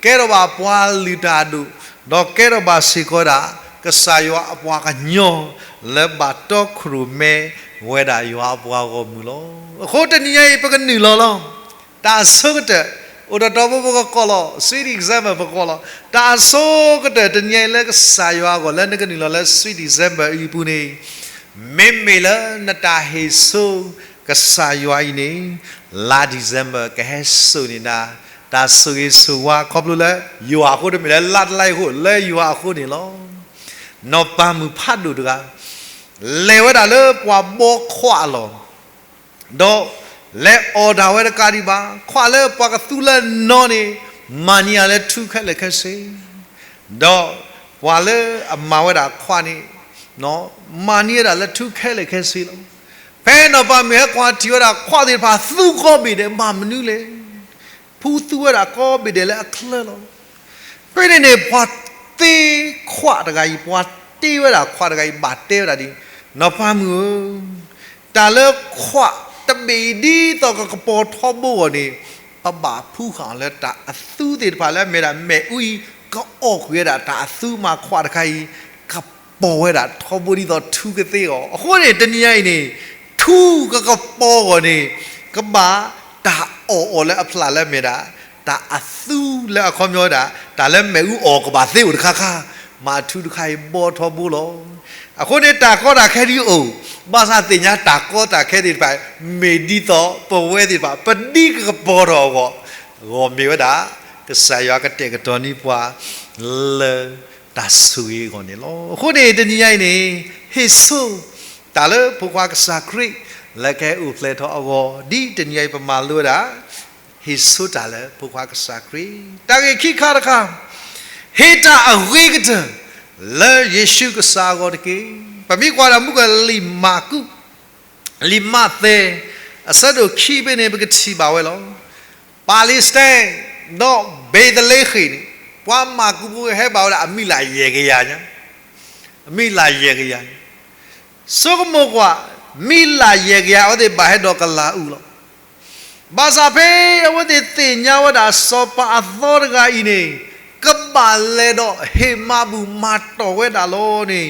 ကဲထီၣ်ဘၣ်ပှၤလုၢ်တၢ်အဒိၣ်, ဒီးကဲထီၣ်ဘၣ်စ့ၢ်ကီးဒၣ် ကစၢ်ယွၤအပှၤကညီ လၢဘၣ်တီခိၣ်ရိၣ်မဲဝဲဒၣ်ယွၤအပှၤဂီၢ်မုၢ်လီၤ. အဃိတနံၤညါအံၤ ပကနုာ်လီၤလီၤ. တၢ်အဆိကတၢၢ်, အိၣ်ဒီးတီဖိဖိကကိးလီၤ Sweet December ပကိးလီၤ. တၢ်အဆိကတၢၢ်တနံၤအံၤလၢကစၢ်ယွၤအဂီၢ် လၢနကနုာ်လီၤလၢ Sweet December အံၤအပူၤန့ၣ်, မ့မ့ၢ်လၢနတၢ်ဟ့ၣ်ဆိကစၢ်ယွၤအံၤန့ၣ်, လါ December ကဟဲစိာ်န့ၢ်နၤ တၢ်ဆိၣ်ဂ့ၤဆိၣ်ဝါ ခီဖျိလၢယွၤအဃိ တမ့ၢ်လၢလါတလါအံၤအဃိ လၢယွၤအဃိန့ၣ်လီၤ. နီၢ်ပၤမုၣ်ဖးဒိၣ်တဂၤ လဲၤဝဲဒၣ်လၢပှၤဘီခွးအလီၢ် ဒီးလဲၤအီၣ်တၢ်ဝဲတကးဒံးဘၣ်, ခွးလၢပှၤကသူလၢနီၢ်န့ၣ် မၤန့ၢ်အီၤလၢထူခဲလၢာ်ခဲဆ့, ဒီးပှၤလၢအမၤဝဲဒၣ်ခွးန့ၣ် မၤန့ၢ်ဝဲဒၣ်လၢထူခဲလၢာ်ခဲဆ့လီၤ. ဖဲနီၢ်ပၤမုၣ်ဟဲကွၢ်ထံၣ်ဝဲဒၣ်ခွးသ့ၣ်တဖၣ် သူကိးဘ့ၣ်ဒဲး ဘၣ်မနုၤလဲၣ်. ဖူသူဝဲဒၣ်ကိးဘ့ၣ်ဒဲးလၢအချၢလီၤ. ဖဲန့ၣ်န့ၣ် ပှၤတ့ခွးတဂၤအံၤ, ပှၤတ့ဝဲဒၣ်ခွးတဂၤအံၤ ဘၣ်တဲဝဲဒၣ်ဒ်, နီၢ်ပၤမုၣ်ဧၢ, တၢ်လၢခွးတဘ့ၣ်ဒ်သိးကကပီၤထီဘိအဂီၢ်န့ၣ်, ပဘၣ်ဖှူဃာ်အီၤလၢတၢ်အသူသ့ၣ်တဖၣ်လၢအမ့ၢ်ဒၣ်မ့ၣ်အူအံၤ, ကအီၣ်ကွံာ်ဝဲဒၣ်တၢ်အသူမး ခွးတခါအံၤ ကပီၤဝဲဒၣ်ထီဘိဒ်သိးထူကသ့အဂီၢ်. အဃိန့ၣ် တနံၤညါအံၤန့ၣ် ထူကကပီၤအဂီၢ်န့ၣ် ကဘၣ်တၢ်အီၣ်အီၤလၢအဖျၢၣ်လၢအမ့ၢ်ဒၣ် တၢ်အသူလၢအခီပညီဝဲဒၣ် တၢ်လၢမ့ၣ်အူအီၣ်ကဘၣ်သ့အိၣ်တခါခါ, မၤထူတခါအံၤဘီထီဘိလီၤ. အဃိန့ၣ် တၢ်ကီတၢ်ခဲဒ်အိၣ်, ဘၣ်ဆၣ်သ့ၣ်ညါတၢ်ကီတၢ်ခဲသ့ၣ်တဖၣ် မ့ၢ်ဒ်သိးပဝဲသ့ၣ်တဖၣ် ပဒ်ကကပီၤထီၣ်အဂီၢ်, အဂီၢ်မ့ၢ်ဝဲဒၣ် ကစၢ်ယွၤကတဲာ်ကတီၤန့ၢ်ပှၤ လၢတၢ်ဆိၣ်ဂ့ၤအဂီၢ်န့ၣ်လီၤ. အဃိန့ၣ် တနံၤညါအံၤန့ၣ် ဟ့ၣ်ဆိ တၢ်လၢဖိခွါကစၢ်ခရံာ် လၢကဟဲအိၣ်ဖျဲၣ်ထီၣ်အဂီၢ်, ဒ်တနံၤအံၤပမၤလိဝဲဒၣ် ဟ့ၣ်ဆိတၢ်လၢဖိခွါကစၢ်ခရံာ်. တၢ်ဂ့ၢ်ခံခါတခါ, ဟ့ၣ်တၢ်အဂ့ၤကတၢၢ် လၢယ့ၣ်ၡူးကစၢ်အဂီၢ်တက့ၢ်. ပမ့ၢ်ကွၢ်ဒၣ်မူကလံာ်မၢ်ကူး လံာ်မးသဲ အဆၢဒိၣ်ခံဖဲန့ၣ် ပကထံၣ်ဘၣ်ဝဲလီၤ. ပၤလ့စတ့ၣ် ဒီးဘ့းသလ့ဃ့ၣ်န့ၣ် ပှၤမၢ်ကူးဖိဟဲဘၣ်ဝဲဒၣ်အမံၤလၢယဲၢ်ကယၤညါ, အမံၤလၢယဲၢ်ကယၤညါ. ဆိကမိၣ်ကွၢ်, မံၤလၢယဲၢ်ကယၤ အဝဲသ့ၣ်ဘၣ်ဟဲဒီးကလၤအုးလီၤ. ဘၣ်ဆၣ်ဖဲအဝဲသ့ၣ်သ့ၣ်ညါဝဲဒၣ်စီၤပၤအသီတဂၤအံၤန့ၣ် ကဘၣ်လဲၤဒီးဟ့ၣ်မၤဘူၣ်မၤတီၢ်ဝဲဒၣ်လီၤန့ၣ်,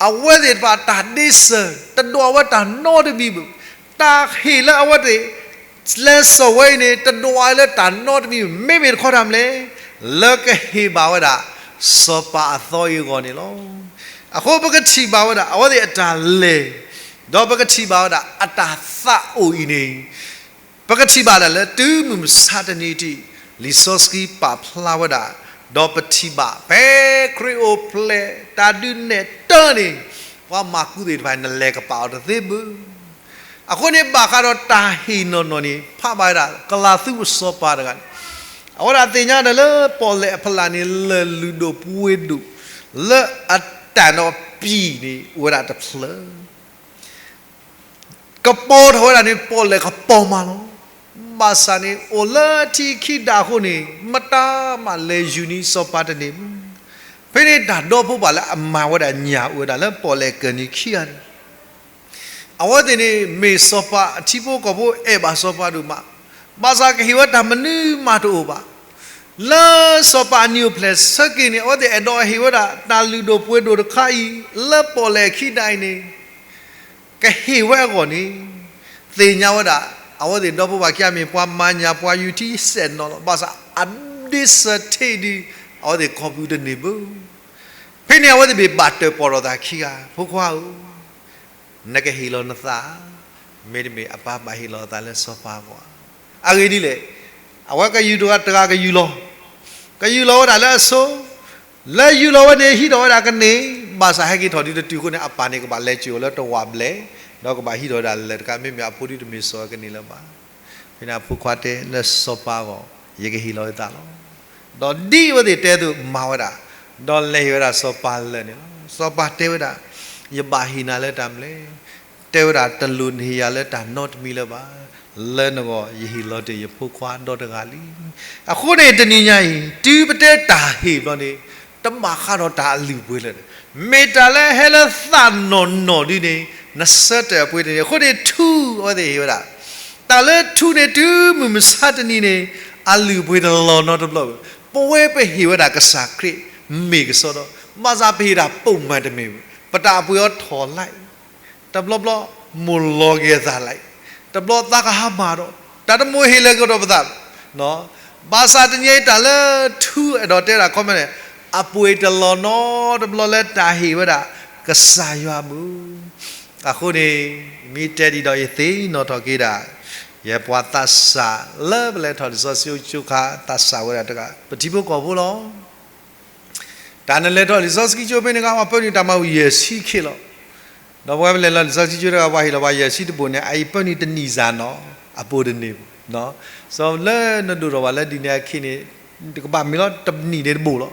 အဝဲသ့ၣ်တဖၣ်တၢ်ဒ့စၢၤ တဒွးဝဲတၢ်နီတမံၤဘၣ်. တၢ်ဟ့ၣ်လၢအဝဲသ့ၣ် လဲၤစိာ်ဝဲအံၤန့ၣ် တဒွးဝဲလၢတၢ်နီတမံၤဘၣ်. မ့မ့ၢ်တခီတၢ်မနုၤလဲၣ်, လၢကဟ့ၣ်ဘၣ်ဝဲဒၣ် စီၤပၤအသီအံၤအဂီၢ်န့ၣ်လီၤ. အဃိပကထံၣ်ဘၣ်ဝဲဒၣ် အဝဲသ့ၣ်အတၢ်လဲၤ, ဒီးပကထံၣ်ဘၣ်ဝဲဒၣ် အတၢ်သးအိၣ်အံၤန့ၣ် ပကထံၣ်ဘၣ်ဒၣ်လၢတုၤမုၢ်မဆါတနံၤအံၤ, လံာ်စီဆှံပာ်ဖျါဝဲဒၣ်, ဒီးပထံၣ်ဘၣ်ဖဲခရံာ်အိၣ်ဖျဲၣ်တၢ်ဒုးနဲၣ်တၢ်န့ၣ်, ပှၤမၢ်ကူးသ့ၣ်တဖၣ်န့ၣ် နလဲၤကပာ်အီၤတသ့ဘၣ်. အဃိန့ၣ်ဘၣ်ဃးဒီးတၢ်ဟ့ၣ်နီၢ်နီၢ်န့ၣ် ဖးဘၣ်ဝဲဒၣ် ကလၤသူအစီၤပၤတဂၤန့ၣ်, အဝဲဒၣ်သ့ၣ်ညါဒီးလၢပီၣ်လဲၣ်အဖီလာ်န့ၣ် လၢၢ်လုၢ်ဒိၣ်ပှ့ၤဒိၣ် လၢအတၢ်နီၣ်ပံၤန့ၣ် အိၣ်ဝဲဒၣ်တဖျၢၣ် ကပီၤထီၣ်ဝဲဒၣ်န့ၣ် ပီၣ်လဲၣ်ကပီၤမးလီၤ. ဘၣ်ဆၣ်န့ၣ် အိၣ်လၢထံခံဒၣ်အဃိန့ၣ် မတၤမးလဲၤယူၤန့ၢ်စီၤပၤတန့ၢ်ဘၣ်. ဖဲန့ၣ်တၢ်ဒီဖိပၢ်လၢအမၤဝဲဒၣ်ညၣ်အိၣ်ဝဲဒၣ်လၢပီၣ်လဲၣ်ကၢၢ်နံၤခံဂၤန့ၣ် အဝဲသ့ၣ်န့ၣ် မ့ၢ်စီၤပၤအထံဖိကီၢ်ဖိ အဲၣ်ဘၣ်စီၤပၤဒိၣ်မး, ဘၣ်ဆၣ်ကဟ့ၣ်ဝဲတၢ်မနုၤမးတအိၣ်ဘၣ်. လၢစီၤပၤအနံၤအိၣ်ဖျဲၣ်ဆၢက့ၤန့ၣ် အဝဲသ့ၣ်အဲၣ်ဒိးဟ့ၣ်ဝဲဒၣ် တၢ်လုၢ်ဒိၣ်ပှ့ၤဒိၣ်တခါအံၤ လၢပီၣ်လဲၣ်ခံဒၣ်အံၤန့ၣ် ကဟ့ၣ်ဝဲအဂီၢ်န့ၣ် သ့ၣ်ညါဝဲဒၣ် အဝဲသ့ၣ်ဒီဖိပၢ်ခံဂၤမ့ၢ်ပှၤမၤညၣ် ပှၤယူၤထံစဲးနီၤလီၤ. ဘၣ်ဆၣ်အဒ့စၢၤထံဒုး အဝဲသ့ၣ်ကိးပူၤတန့ၢ်ဘၣ်. ဖဲန့ၣ်အဝဲသ့ၣ်ဘၣ်တၢၣ်ပီၣ်ထီၣ်သးခံဂၤ, ဖိခွါဧၢ, နကဟ့ၣ်လီၤနသး, မ့တမ့ၢ်အပၢ်ဘၣ်ဟ့ၣ်လီၤအသးလၢစီၤပၤအဂီၢ်ဧါ. အဂ့ၢ်ဒ်လဲၣ်, အဝဲကယူၤတဂၤတဂၤကယူၤလီၤ, ကယူၤလီၤဝဲဒၣ်လၢအဆိ လၢယူၤလီၤဝဲန့ၣ် ဟံးထီၣ်ဝဲဒၣ်ကန့ၢ်, ဘၣ်ဆၣ်ဟဲက့ၤထီၣ်ဒုးတတုၤအဃိန့ၣ် အပၢ်န့ၣ် ကဘၣ်လဲၤစၢၤအီၤလၢတဝာ်ဘျဲၣ်, ဒီးကဘၣ်ဟံးထီၣ်ဝဲဒၣ်လၢၢ်တခါ မ့မ့ၢ်အဖိဒုးတမ့ၢ်စိာ်ဝဲကန့ၢ်လၢၤဘၣ်. ဖဲန့ၣ်အဖိခွါတဲလၢစီၤပၤအဂီၢ်, ယကဟ့ၣ်လီၤယသးလီၤ. ဒီးဒ်အဝဲသ့ၣ်တဲအသိးမၤဝဲဒၣ်, ဒီးလဲၤဟ့ၣ်ဝဲဒၣ်စီၤပၤလၢၢ်န့ၣ်လီၤ. စီၤပၤတဲဝဲဒၣ်, ယဘၣ်ဟ့ၣ်နၤလၢတၢ်မနုၤလဲၣ်. တဲဝဲဒၣ် တလိၣ်နဟ့ၣ်ယၤလၢတၢ်နီတမံၤလၢၤဘၣ်. လၢနဂီၢ် ယဟ့ၣ်လီၤတ့ၢ်ယဖိခွါဒီတဂၤလံ. အဃိန့ၣ် တနံၤညါအံၤ တုၤပတဲတၢ်ဟ့ၣ်ဘျီန့ၣ် တဘၣ်ဃးဒီးတၢ်အလုၢ်အပှ့ၤလၢၤ, မ့ၢ်တၢ်လၢဟဲလၢသးနီၢ်နီၢ်ဒ်န့ၣ် နဆၢတဲာ်အပှ့ၤတန့ၢ်. အဃိန့ၣ် ထူအဝဲသ့ၣ်ဟ့ၣ်ဝဲဒၣ်, တၢ်လၢထူန့ၣ် တုၤမုၢ်မဆါတနံၤန့ၣ် အလုၢ်အပှ့ၤတလီၤနီတဘျီဘၣ်. ပဝဲပဟ့ၣ်ဝဲဒၣ်ကစၢ်ခရံာ်မ့ၢ်ကစီဒီ, ဘၣ်ဆၣ်ပဟ့ၣ်တၢ်ပိာ်မၤတမ့ၢ်ဘၣ်. ပတၢ်အပှ့ၤအီၤထီၣ်လံ, တဘျီဘျီ မိၢ်လီၤက့ၤအသးလံ, တဘျီသးကဟါမၢ်ဒီး တၢ်တမိၣ်ဟ့ၣ်လၢကဒီးပသး, ဘၣ်ဆၣ်တနံၤအံၤတၢ်လၢထူအဲၣ်ဒိးတဲဒၣ်ခီမ့ၢ်န့ၣ်, အပှ့ၤတလီၤနီတဘျီလၢတၢ်ဟ့ၣ်ဝဲဒၣ် ကစၢ်ယွၤအမုၢ်. အဃိန့ၣ် မ့ၢ်တဲဒ်ဒီးယသ့ၣ်နီၣ်ထီၣ်က့ၤဒၣ် ယပှၤသးစၢ်လၢပလဲၤထီၣ်လံာ်စီဆှံကၠိခါ သးစၢ်ဝဲဒၣ်တဂၤ ပထံဖိကီၢ်ဖိလီၤ. တၢ်နလဲၤထီၣ်လံာ်စီဆှံကၠိဖဲန့ၣ်အခါ ပၢနုာ်တၢ်မၤဘူၣ်ယဲၢ်ဆံခံလီၤ. ဒီးပဝဲပလဲၤလီၤလံာ်စီဆှံကၠိတဂၤ ပှၤဟ့ၣ်လီၤပှၤယဲၢ်ဆံတဘိန့ၣ် အအံၤပၢနုာ်တနံၣ်စၢ်နီၤ အပူၤတန့ၢ်ဘၣ်. စီၤလၢနဒိၣ်ထီၣ်ဘၣ်လၢဒ်န့ၣ်အခံန့ၣ် တကဘၣ်မ့ၢ်လီၤတနံၣ်န့ၣ်တဘိလီၤ.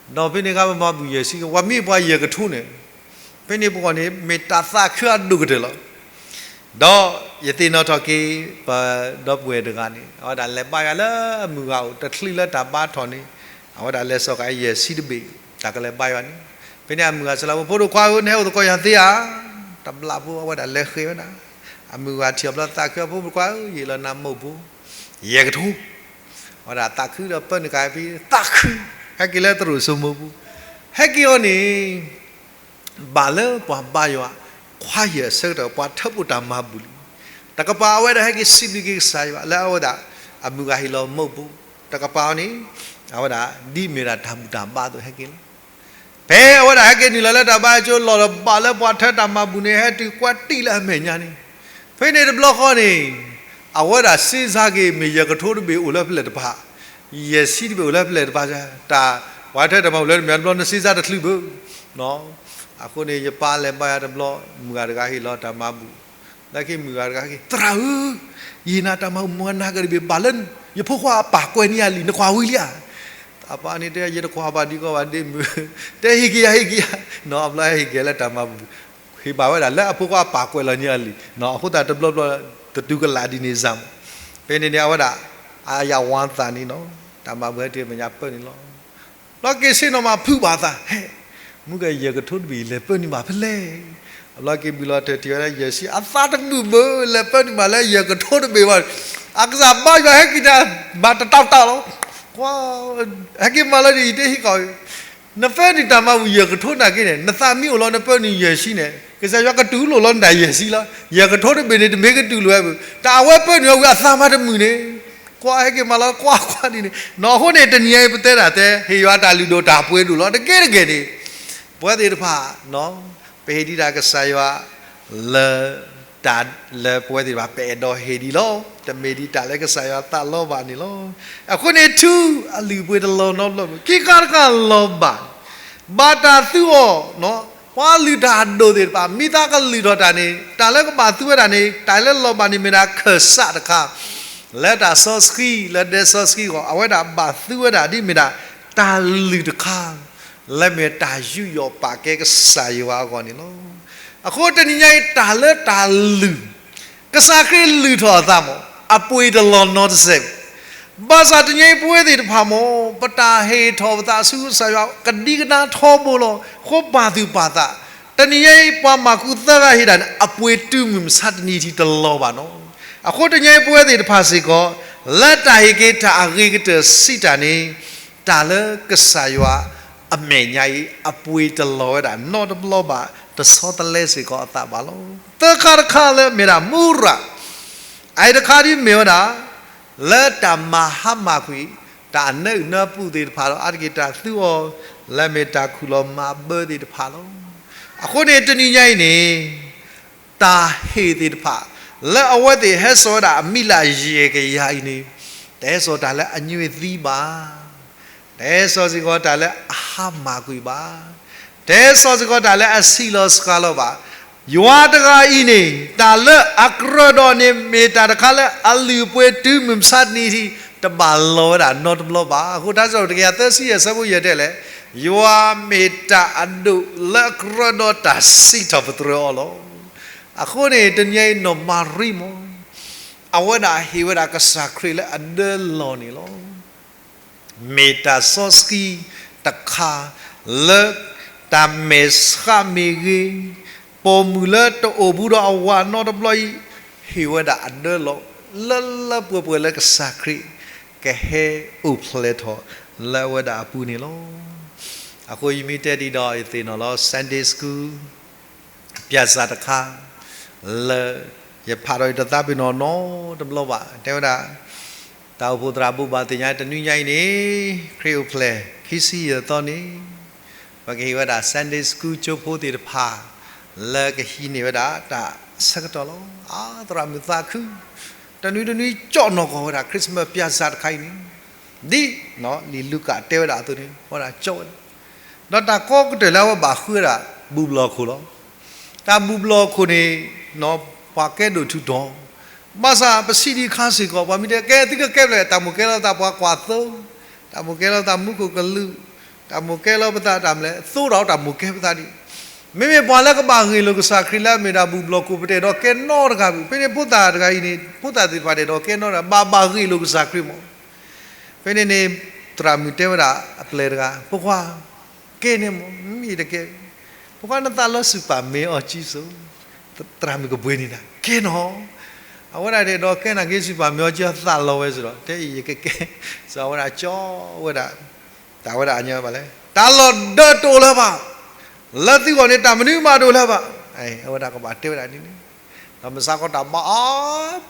ဒီးဖဲန့ၣ်အခါပမၤဘူၣ်ယဲၢ်ဆံ ပှၤမ့ၢ်ပှၤယဲၢ်ကထိန့ၣ် ဖဲန့ၣ်ပဂီၢ်န့ၣ် မ့ၢ်တၢ်သးခုအဒိၣ်ကတၢၢ်လီၤ. ဒီးယသ့ၣ်နီၣ်ထီၣ်က့ၤ ပဒီပုၢ်ဝဲၢ်တဂၤန့ၣ် အဝဲဒၣ်လဲၤဘါယွၤလၢအမုၢ်ဂၤအိၣ် တချုးလၢတၢ်ဘါထီၣ်န့ၣ် အဝဲဒၣ်လဲၤစိာ်ဃာ်ယဲၢ်ဆံတဘ့ၣ် တၢ်ကလဲၤဘါယွၤန့ၣ်. ဖဲန့ၣ်အမုၢ်ဂၤစံးလၢ ဖိဒိၣ်ခွါဧၢ နဟဲအိၣ်သကိးယၤသ့ဧါ. တဘျီဖိအဝဲဒၣ်လဲၤဃ့ဝဲဒၣ် အမုၢ်ဂၤထံၣ်အီၤဘျီသးခု ဖိဒိၣ်ခွါဧၢ ယဟ့ၣ်လီၤနၤမုာ်ဘိ ယဲၢ်ကထိ အဝဲဒၣ်သးခုဒီးပၢနုာ်ဃာ်ဖဲ သးခု ဟဲက့ၤလၢသရိာ်စိမိပူၤ ဟဲက့ၤအီၤန့ၣ် ဘၣ်လၢပှၤဘါယွၤ ခွါယဲၢ်အဆၢကတီၢ် ပှၤထၢဖှိၣ်တၢ်မၤဘူၣ်လံ. တကပၤအဝဲဒၣ်ဟဲက့ၤစံးဘျုးက့ၤကစၢ်ယွၤ လၢအဝဲဒၣ် အမုၢ်ဂၤဟ့ၣ်လီၤမုာ်ဘိ တကပၤအီၤန့ၣ် အဝဲဒၣ်ဒ်အမ့ၢ်ဒၣ်တၢ်ဘူၣ်တၢ်ဘါအသိးဟဲက့ၤလီၤ. ဖဲအဝဲဒၣ်ဟဲက့ၤနုာ်လီၤလၢတၢ်ဘါယွၤကၠိ လီၤဒီးဘၣ်လၢပှၤထၢတၢ်မၤဘူၣ်န့ၣ် ဟဲတုၤကွၢ်တံၢ်လၢအမဲာ်ညါန့ၣ် ဖဲန့ၣ်တဘျီဃီန့ၣ် အဝဲဒၣ်စ့စါက့ၤ မ့ၢ်ယဲၢ်ကထိတဘ့ၣ်အိၣ်လၢဖဲလဲၣ်တဖၣ် ယဲၢ်ဆံတဘ့ၣ်အိၣ်လၢဖဲလဲၣ်တဖၣ် တၢ်ပှၤထၢတၢ်မၤဘူၣ်လၢတမ့ၢ်တဘျီ နစ့စါတချုးဘၣ်. အဃိန့ၣ် ယပၢ်လဲၤဘါယွၤတဘျီ မုၢ်ဂၤတဂၤဟ့ၣ်လီၤတၢ်မၤဘူၣ် လၢခံမုၢ်ဂၤတဂၤက့ၤ သရၣ်ဧၢ, ယဟ့ၣ်နၤတၢ်မၤဘူၣ်မနၤကဒံးဘ့ၣ် ဘၣ်လၢယဖိခွါအပၢ်ကွဲးန့ၢ်ယၤလံ နကွၢ်ဝံၤလံဧါ. အပၢ်န့ၣ်တဲ ယတကွၢ်ဘၣ်ဒံးကီးဘၣ်ဒ့မုၣ်, တဲဟ့ၣ်က့ၤယၤ ဟ့ၣ်က့ၤယၤ, နီၢ်အဘျီဟဲဟ့ၣ်က့ၤလၢတၢ်မၤဘူၣ် ဟ့ၣ်ဘၣ်ဝဲဒၣ်လၢအဖိခွါအပၢ်ကွဲးလီၤန့ၢ်အလံာ်, အဃိသတးတဘျီဘျီ တတုၤကလာ်ဒ်န့ၣ်စ့ၢ်မး, ဖဲန့ၣ်န့ၣ် အဝဲဒၣ် အယၣ်ဝါသးန့ၣ်နီၤ, တၢ်မၤဘူၣ်ဟဲတုၤမဲာ်ညါပၢနုာ်လီၤ. လီၤက့ၤဆ့ၣ်နီၤမးဖုးဘၣ်သး, ဟဲ, မုၢ်ကယဲၢ်ကထိတဘ့ၣ် လဲၤပၢနုာ်ဘၣ်ဖဲလဲၣ်. အလီၤက့ၤဘုၣ်လီၤတၢၢ်ထံၣ်ဝဲဒၣ်ယဲၢ်ဆံ အသးတမုာ်ဘၣ် လဲၤပၢနုာ်ဘၣ်လၢယဲၢ်ကထိတဘ့ၣ်ဘၣ်, အကစၢ်ဘါယွၤဟဲက့ၤတၢ်မၤတတီတၢ်လီၤ. ကွၢ်, ဟဲက့ၤမၤလၢဒ်အံၤ တဟ့ၣ်ကီး နပၢနုာ်တၢ်မၤဘူၣ်ယဲၢ်ကထိနာ်က့န့ၣ် နသးမ့ၢ်အိၣ်လီၤ နပၢနုာ်ယဲၢ်ဆံန့ၣ် ကစၢ်ယွၤကတူၢ်လိာ်လီၤနတၢ်ယဲၢ်ဆံလီၤ. ယဲၢ်ကထိတဘ့ၣ်န့ၣ် တမ့ၢ်ကတူၢ်လိာ်ဝဲဘၣ်. တၢ်အဝဲပၢနုာ်အဝံၤ အသးမၤတမုာ်န့ၣ်, ကွၢ်ဟဲက့ၤမၤလီၤ ကွၢ်ကွၢ်ဒ်န့ၣ်. အဃိန့ၣ် တနံၤအံၤပတဲဒၣ်တဲ ဟ့ၣ်ယွၤတၢ်လုၢ်ဒိၣ်တၢ်ပှ့ၤဒိၣ်လီၤ. တက့ၢ်တက့ၢ်န့ၣ် ပဝဲသ့ၣ်တဖၣ် ပဟ့ၣ်ဒံးတၢ်ကစၢ်ယွၤ လၢ တၢ်လၢပဝဲသ့ၣ်တဖၣ် ပအဲၣ်ဒိးဟ့ၣ်ဒံးလီၤ. တမ့ၢ်ဒံးတၢ်လၢကစၢ်ယွၤသးလီဘၣ်န့ၣ်လီၤ. အဃိန့ၣ် ထူအလုၢ်အပှ့ၤတလီၤနီတဘျီဘၣ်. ခံခါတခါလီၤဘၣ်, ဘၣ်တၢ်သူအီၤ, ပှၤလုၢ်တၢ်အဒိၣ်သ့ၣ်တဖၣ် မ့ၢ်သးကလုၢ်ထီၣ်တၢ်န့ၣ် တၢ်လၢကဘၣ်သူဝဲဒၣ်န့ၣ် တၢ်လၢလီၤဘၣ်န့ၣ် မ့ၢ်ဒၣ်ခၢၣ်စးတခါ လၢတၢ်စီဆှံ လၢဒဲစီဆှံအဂီၢ် အဝဲဒၣ်ဘၣ်သူဝဲဒၣ်ဒ်မ့ၢ်ဒၣ် တၢ်လုၢ်တခါ လၢမ့ၢ်တၢ်ယူးယီၣ်ပာ်ကဲကစၢ်ယွၤအဂီၢ်န့ၣ်လီၤ. အဃိတနံၤညါအံၤ တၢ်လၢတၢ်လုၢ် ကစၢ်ခရံာ်လုၢ်ထီၣ်အသးမး အပှ့ၤတလီၤနီတစဲးဘၣ်. ဘၣ်ဆၣ်တနံၤအံၤပဝဲသ့ၣ်တဖၣ်မး ပတၢ်ဟ့ၣ်ထီၣ်ပသးဆူကစၢ်ယွၤ ကဒံကဒါထီဘိလီၤ. အဃိပာ်သူၣ်ပာ်သး, တနံၤညါအံၤ ပှၤမၤကူသၢဂၤဟ့ၣ်ဒၣ်န့ၣ် အပှ့ၤတုၤမုၢ်မဆါတနံၤထံၣ်တလီၤဘၣ်နီၤ. အဃိတနံၤအံၤပဝဲသ့ၣ်တဖၣ်စ့ၢ်ကီး လၢတၢ်ဟ့ၣ်က့ၤတၢ်အဂ့ၤကတၢၢ်စံးတၢ်န့ၣ် တၢ်လၢကစၢ်ယွၤအမဲာ်ညါအံၤ အပှ့ၤတလီၤဝဲဒၣ်နီတဘျီဘၣ် တဆီတလဲစ့ၢ်ကီးအသးဘၣ်လီၤ. သၢခါတခါလၢမ့ၢ်ဒၣ်မူရၤ, အအံၤတခါဒ်မ့ၢ်ဝဲဒၣ် လၢတၢ်မၤဟါမၢ်ကွံာ် တၢ်အနၢအုၣ်နၢပူၤသ့ၣ်တဖၣ်ဒီး အါတက့ၢ်တၢ်သူအီၤ လၢမ့ၢ်တၢ်ခူၣ်လီၤမၤဘၢသ့ၣ်တဖၣ်လီၤ. အဃိန့ၣ် တနံၤညါအံၤန့ၣ် တၢ်ဟ့ၣ်သ့ၣ်တဖၣ် လၢအဝဲသ့ၣ်ဟဲစိာ်ဝဲဒၣ်အမံၤလၢယဲၢ်ကယၤအံၤန့ၣ် တဟဲစိာ်တၢ်လၢအညွံသံဘၣ်. တဟဲစိာ်စ့ၢ်ကီးတၢ်လၢအဟါမၢ်ကွံာ်ဘၣ်. တဟဲစိာ်စ့ၢ်ကီးတၢ်လၢအဆံးလီၤစှၤလီၤဘၣ်. ယွၤတဂၤအံၤန့ၣ် တၢ်လၢအကြၢးဒီးန့ၣ် မ့ၢ်တၢ်တခါလၢအလုၢ်အပှ့ၤတုၤမုၢ်မဆါတနံၤထံၣ် တဘၣ်လီၤဝဲဒၣ်နီတဘျီဘၣ်. အဃိတၢ်စံးထီၣ်ပတြၢၤသၢဆံယဲၢ်ဆၢဖိယဲၢ်တဲလဲၣ်, ယွၤမ့ၢ်တၢ်အဒိၣ်လၢအကြၢးဒီးတၢ်စံးထီၣ်ပတြၢၤအီၤလီၤ. အဃိန့ၣ် တနံၤအံၤနီၢ်မၤရံမး အဝဲဒၣ်ဟ့ၣ်ဝဲဒၣ်ကစၢ်ခရံာ်လၢအဒၢလီၢ်န့ၣ်လီၤ. မ့ၢ်တၢ်စီဆှံတခါ လၢတၢ်မဲာ်ဆှးမ့ၢ်ဂ့ၤ, ပိာ်မုၣ်လၢတအိၣ်ဘူးဒီးအဝၤနီတဘျီအံၤ ဟ့ၣ်ဝဲဒၣ်အဒၢလီၢ် လၢလၢပှဲၤပှဲၤလၢကစၢ်ခရံာ် ကဟဲအိၣ်ဖျဲၣ်ထီၣ်လၢအဝဲဒၣ်အပူၤန့ၣ်လီၤ. အဃိယမ့ၢ်တဲဒံးဒီးယသ့ၣ်နီၣ်လီၤ Sunday School ပြဿနာတခါ လၢ ယဖးဒီးယတသးပ့ၤနီၣ်နီတဘျီဘၣ်. တဲဝဲဒၣ်, တၢ်အိၣ်ဖှိၣ်သရၣ်ဘိးဘၣ်သ့ၣ်ညါတနွံညါအံၤန့ၣ်, ခရံာ်အိၣ်ဖျဲၣ်ခံဆံယဲၢ်သီန့ၣ်, ပကဟ့ၣ်ဝဲဒၣ် Sunday School ကၠိဖိသ့ၣ်တဖၣ် လၢကဟံးန့ၢ်ဝဲဒၣ်တၢ်ဆၢကတီၢ်လီၤ. အါ သရၣ်မုၣ်သးခု, တနွံတနွံကၠီၣ်နီၢ်ကီၢ်ဝဲဒၣ် Christmas ပြဇာတ်တခါအံၤန့ၣ်, ဒ်လံာ်လူၤကၣ်တဲဝဲဒၣ်အသိးန့ၣ် အဝဲဒၣ်ကၠီၣ်ဝဲဒၣ် ဒီးတၢ်ကီကတၢၢ်လၢအဝဲဘၣ်ဃုဝဲဒၣ် ဘူၣ်ဘျီၣ်ခိၣ်လီၤ. တၢ်ဘူၣ်ဘျီၣ်ခိၣ်န့ၣ်, ပှၤကဲဒိၣ်ထူးတီၤ, ဘၣ်ဆၣ်ပစံးဒံးခါစ့ၢ်ကီး ပှၤမ့ၢ်တဲကဲသုကကဲဖျၢၣ် တၢ်မိၣ်ကဲလီၤသးပှၤကွၢ်သိ, တၢ်မိၣ်ကဲလီၤသးမူခိၣ်ကလူး, တၢ်မိၣ်ကဲလီၤပသးတၢ်မလဲၣ် သိဒီးတၢ်မိၣ်ကဲပသးဒံး. မ့မ့ၢ်ပှၤလၢကဘၣ်ဂ့ၢ်လိာ်ကစၢ်ခရံာ်လၢအမ့ၢ်ဒၣ်ဘူၣ်ဘျီၣ်ခိၣ် ပတအဲၣ်ဒိးကဲနီတဂၤဘၣ်. ဖဲန့ၣ်ဖိသၣ်တဂၤအံၤန့ၣ် ဖိသၣ်သ့ၣ်တဖၣ်တအဲၣ်ဒိးကဲနီတဂၤ ဘၣ်ဘၣ်ဂ့ၢ်လိာ်ကစၢ်ခရံာ်မး. ဖဲန့ၣ်န့ၣ် သရၣ်မုၣ်တဲဝဲဒၣ်အပျဲၢ်တဂၤ ဖိခွါ, ကဲန့ၣ်မး မ့ၢ်တကဲ, ဖိခွါနသးလီၤစူၢ်ပာ်မ့ၢ်အီၤကံစိ, သရၣ်မုၣ်ကဘှံးန့ၣ်ဒၣ် ကဲနီၤ, အဝဲဒၣ်တအဲၣ်ဒိးကဲနာ်က့ စူၢ်ပာ်မ့ၢ်အီၤကံ အသးလီၤဝဲစ့ၢ်ဒီး တဲအံၤယကကဲ, စ့ၢ်အဝဲဒၣ်ကၠီဝဲဒၣ်, တၢ်ဝဲဒၣ်အညါဘၣ်လဲၣ် တၢ်လီၢ်ဒၢတအိၣ်လၢၤဘၣ်, လၢသုဂီၢ်န့ၣ် တၢ်မနုၤမးတအိၣ်လၢၤဘၣ်. အဝဲဒၣ်ကဘၣ်တဲဝဲဒၣ်ဒ်န့ၣ် ဒီးမဆါကီတၢ်ဘါအါ,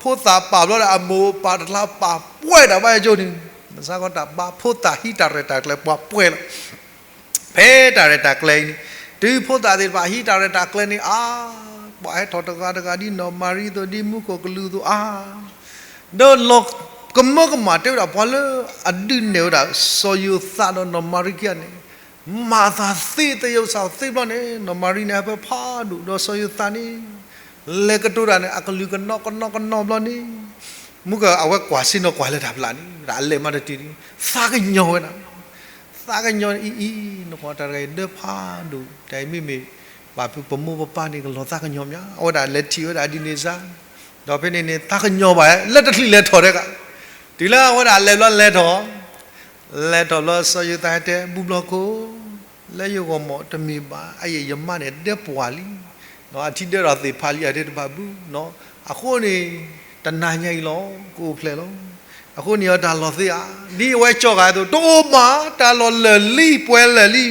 ဖိသၣ်ပာ်ဘျီဒီးအမိၢ်ပၢ်တကျါပာ်ပှဲၤတၢ်ဘါယကၠိန့ၣ်, မဆါကီတၢ်ဘါဖိသၣ်ဟံးတၢ်ရဲၣ်တၢ်ကျဲၤပှဲၤလီၤ. ဖဲတၢ်ရဲၣ်တၢ်ကျဲၤအံၤန့ၣ်, တုၤဖိသၣ်သ့ၣ်တဖၣ်ဟံးတၢ်ရဲၣ်တၢ်ကျဲၤန့ၣ် အါ, ပှၤဟဲထီၣ်တဂၤတဂၤဒ်နီၢ်မၤရံအသိး ဒ်မူခိၣ်ကလူးအသိးအါ ဒီးလီၤကမၢကမၣ်တဲဝဲဒၣ် ပှၤလၢအဒုးနဲၣ်ဝဲဒၣ် စီၤယိၤသးဒီးနီၢ်မၤရံခံဂၤန့ၣ်, မၤအသးသ့သယုၢ်သးသ့ဘျီန့ၣ် နီၢ်မၤရံန့ၣ် ဟဲဖၢဖးဒိၣ်ဒီးစီၤယိၤသးန့ၣ်, လဲၤကတိၤတၢ်န့ၣ် အကလုၢ်ကနီကနီကနီဘျီန့ၣ်, မူက အဝဲကွၢ်ဆ့ၣ်နီၤကွၢ်လၢတၢ်ဖျါန့ၣ် ဒ်အလဲၤမးတတုၤန့ၣ် သးကညီၤဝဲဒၣ် သးကညီၤအံၤအံၤ နကွၢ်တၢ်တဂၤအံၤဒၢဖးဒိၣ် တၢ်အံၤမ့မ့ၢ် ဘၣ်ဖုပမိၢ်ပပၢ်န့ၣ် ကလီၤသးကညီၤမး အဝဲဒၣ်လဲၤထံၣ်ဝဲဒၣ်ဒ်န့ၣ်စ့ၢ်, ဒီးဖဲန့ၣ်န့ၣ် သးကညီၤဘၣ် လၢတချုးလဲၤထီၣ်တဂၤ, တုၤလၢအဝဲဒၣ်လဲၤဘျီလဲၤထီၣ်, လဲၤထီၣ်ဘျီစီၤယိၤသးတဲ ဘူၣ်ဘျီၣ်ခိၣ်, လၢယဂီၢ်မးတမ့ၢ်ဘၣ်, အယံာ်ယမါန့ၣ်ဒၢပှၢ်လံ, အထံဒၢဒီးသ့ၣ်ဖးလံ အဒၢတဘၣ်ဘု, အဃိန့ၣ် တနၤညါအံၤလီၤ ကအိၣ်ဖျဲၣ်လီၤ, အဃိန့ၣ်အတၢ်လီၢ်သ့ဧါ, ဒ်အဝဲကၠီဂၤအသိး တအိၣ်မး တၢ်လီၢ်လၢာ်လံ ပှဲၤလၢာ်လံ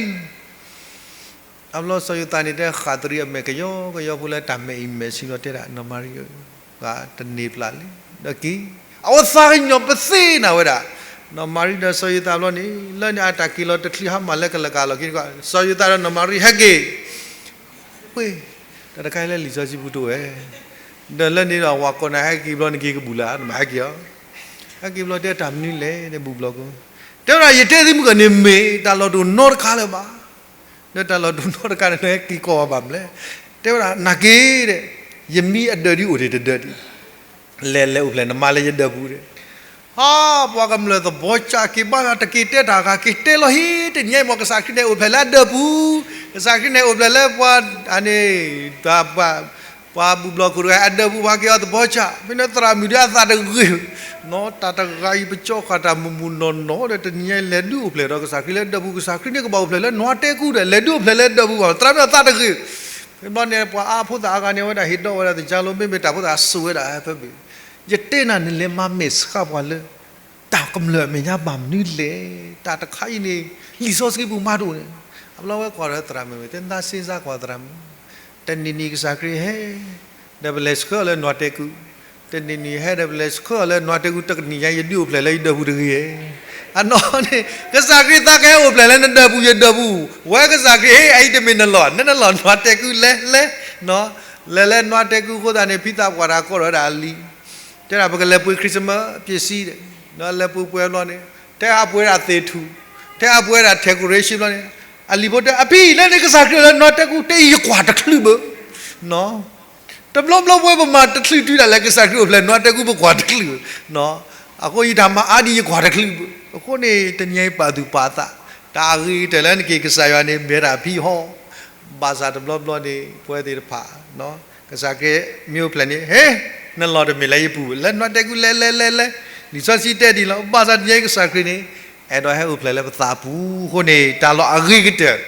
အဘျီစီၤယိၤသးန့ၣ် တဲဃာ်သရံးအမဲာ်ကယီကယီဖိလၢတၢ်မဲာ်အံၤမဲာ်ဆံဘျီ တဲဒၣ်နီၢ်မၤရံဧၢ, ပှၤတန့ၢ်ပျၢ်လံ, ဒီးက့ၤ, အဝဲသးကညီၤပသ့နၤဝဲဒၣ်, နီၢ်မၤရံဒီးစီၤယိၤသးဘျီန့ၣ် လၢန့ၣ်အတၢ်က့ၤလီၤတချုးဟါမၢ်လၢကလၤကၤလီၢ်ခံတခီ, စီၤယိၤသးဒီးနီၢ်မၤရံဟဲက့ၤ ပှ့ၤ, တၢ်တခါအံၤလၢလံာ်စီဆှံပူၤတအိၣ်ဝဲ, ဒီးလၢန့ၣ်ဒီးဝဲကိးနၤဟဲက့ၤဘျီနက့ၤကဘူၣ်လၢ နမၤဟဲက့ၤအီၤ, ဟဲက့ၤဘျီတဲတၢ်မနုၤလဲၣ် တဲဘူၣ်ဘျီၣ်ခိၣ်, တဲဝဲဒၣ် ယတဲသုမုၢ်ကၢၢ်န့ၣ်မ့ၢ်တၢ်လီၢ်တအိၣ်နီတခါလၢၤဘၣ်, ဒီးတၢ်လီၢ်တအိၣ်နီတခါန့ၣ် နဟဲက့ၤကိးဘၣ်မနုၤလဲၣ်, တဲဝဲဒၣ် နာ်က့ၤဒီး, ယမံအဒၢးဒ်အိၣ်တ့ၢ်တဒၢးဒံး, လဲၤလဲၤအိၣ်ဖျဲၣ်နမါလၢယဒၢးပူၤဒီး ဟါ, ပှၤကမျၢၢ်သဘီကၢ်က့ၤဘၣ်နၤ တက့ၤတဲတၢ်ဂၤ က့ၤတဲလီၤဟ့ တနံၤညါအံၤမ့ၢ် ကစၢ်ခရံာ်န့ၣ်အိၣ်ဖျဲၣ်လၢအဒၢးပူၤ, ကစၢ်ခရံာ်န့ၣ်အိၣ်ဖျဲၣ်လၢပှၤန့ၣ်, ပှၤဘူၣ်ဘျီၣ်ခိၣ်တဂၤအဒၢးပူၤ ပှၤက့ၤအီၤသဘီကၢ်, ဖဲန့ၣ်သရၣ်မုၣ်ဒီးအသးတဂ့ၤ, နီၢ်တၢ်တဂၤအံၤ ပကၠီဃာ်တၢ်မုၢ်မုၢ်နီၢ်နီၢ်ဒီး တနံၤညါအံၤ လဲၤဒုးအိၣ်ဖျဲၣ်ဒီးကစၢ်ခရံာ်လၢအဒၢးပူၤ, ကစၢ်ခရံာ်န့ၣ်ကဘၣ်အိၣ်ဖျဲၣ်လၢနွးတဲကူဒီး လဲၤဒုးအိၣ်ဖျဲၣ်လၢအဒၢးပူၤဘၣ်, သရၣ်မုၣ်အသးတဂ့ၤ, ဖဲဘျီန့ၣ် ပှၤအါဖိသၣ်အါဂၤန့ၣ် အဝဲဒၣ်ဟ့ၣ်ဒီးဝဲဒၣ်သကြားလိ မ့မ့ၢ်တၢ်ဖိသၣ်စိာ်ဝဲဒၣ်ဖဲဘ့ၣ်, ယတဲနၤန့ၣ် လဲၤမၤမဲာ်ဆှးပှၤလၢ တၢ်ကမျၢၢ်အမဲာ်ညါဘၣ်မနုၤလဲၣ်, တၢ်တခါအံၤန့ၣ် လံာ်စီဆှံပူၤမၤတအိၣ်န့ၣ်, အဘျီဝဲကွၢ်ဒီးသရၣ်မုၣ် တဲနသးစ့စါကွၢ်သရၣ်မုၣ်, တနံၤနံၤကစၢ်ခရံာ်ဟဲ ဒီးပလဲၤဆှၢအီၤလၢနွးတဲကူ, တနံၤနံၤဟဲဒီးပလဲၤဆှၢအီၤလၢနွးတဲကူ တနံၤညါယဒုးအိၣ်ဖျဲၣ်လၢယဒၢးပူၤတဂ့ၤ, အနီၢ်န့ၣ် ကစၢ်ခရံာ်သးကဟဲအိၣ်ဖျဲၣ်လၢနဒၢးပူၤယဒၢးပူၤ, ဝဲကစၢ်ခရံာ်ဟ့ အအံၤတမ့ၢ်နလီၢ်, နနလီၢ်နွးတဲကူလဲၤလဲၤ, လဲၤလၢနွးတဲကူအဃိသတးန့ၣ် ဖံသးပှၢ်တဂၤကိးထီၣ်ဝဲဒၣ်အလံၤ, တဲဒၣ်ပကလဲၤပှ့ၤ Christmas ပစ္စည်းဒီး, ဒီးလဲၤပှ့ၤပှဲၤဘျီန့ၣ် တဲအပှ့ၤဒၣ်သ့ၣ်ထူၣ်, တဲအပှ့ၤဒၣ် decoration ဘျီန့ၣ်, အလံၤဖိတဲ အဖံ လၢန့ၣ်ကစၢ်ခရံာ်အိၣ်လၢနွးတဲကူ တဲအံၤယကွၢ်တချုးဘၣ် တဘျီဘျီပဝဲပမၤတချုးတုၤဒၣ်လဲာ် ကစၢ်ခရံာ်အိၣ်ဖျဲၣ်နွးတဲကူပကွၢ်တချုးဘၣ်, အဃိယတၢ်မၤအါဒံးယကွၢ်တချုးဘၣ်, အဃိန့ၣ် တနံၤအံၤပာ်သူၣ်ပာ်သး, တၢ်အဂ့ၤကတၢၢ်လၢနက့ၤကစၢ်ယွၤန့ၣ် မ့ၢ်ဝဲဒၣ်ဖံဟီ, ဘၣ်ဆၣ်တဘျီဘျီန့ၣ် ပဝဲသ့ၣ်တဖၣ် ကစၢ်ခရံာ်မ့ၢ်အိၣ်ဖျဲၣ်န့ၣ် ဟ့, နလီၢ်တမ့ၢ်လၢယပူၤဘၣ်, လဲၤနွးတဲကူလဲၤလဲၤလဲၤလဲၤ, လံာ်စီဆှံတဲဒ်လီၤ, ဘၣ်ဆၣ်တနံၤအံၤကစၢ်ခရံာ်န့ၣ် အဲၣ်ဒိးဟဲအိၣ်ဖျဲၣ်လၢပသးပူၤအဃိန့ၣ် တၢ်လီၢ်အဂ့ၤကတၢၢ်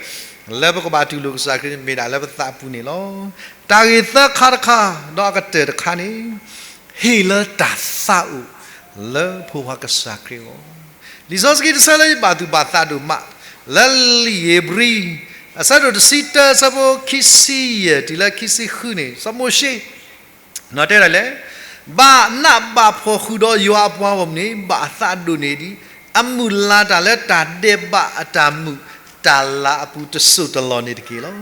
လၢပကဘၣ်တူၢ်လိာ်ကစၢ်ခရံာ်န့ၣ် မ့ၢ်ဒၣ်လၢပသးပူၤန့ၣ်လီၤ. တၢ်ဂ့ၢ်သၢခါတခါ ဒီးအကတၢၢ်တခါန့ၣ် ဟ့ၣ်လၢတၢ်သးအိၣ်လၢဖိခွါကစၢ်ခရံာ်အဂီၢ်, လံာ်စီဆှံတဆၢလၢယဘၣ်သူၣ်ဘၣ်သးဒိၣ်မး လၢလံာ်ဧ့ၤဘြံၤ အဆၢဒိၣ်တဆံတၢ အဆၢဖိခံဆံယဲၢ် တုၤလၢခံဆံဃုန့ၣ် စီၤမိၤၡ့ တဲဒၣ်လဲၣ်, ဘၣ်နးဘၣ်ဖှီၣ်ဃုာ်ဒီးယွၤအပှၤဂီၢ်မုၢ်န့ၣ် ဘၣ်အသးဒိၣ်န့ၢ်ဒံး, အမုၢ်လၢ်တၢ်လၢတၢ်ဒဲးဘးအတၢ်မုာ်တၢ်လၤအပူၤတစိၢ်တလီၢ်န့ၣ်တက့ၢ်လီၤ.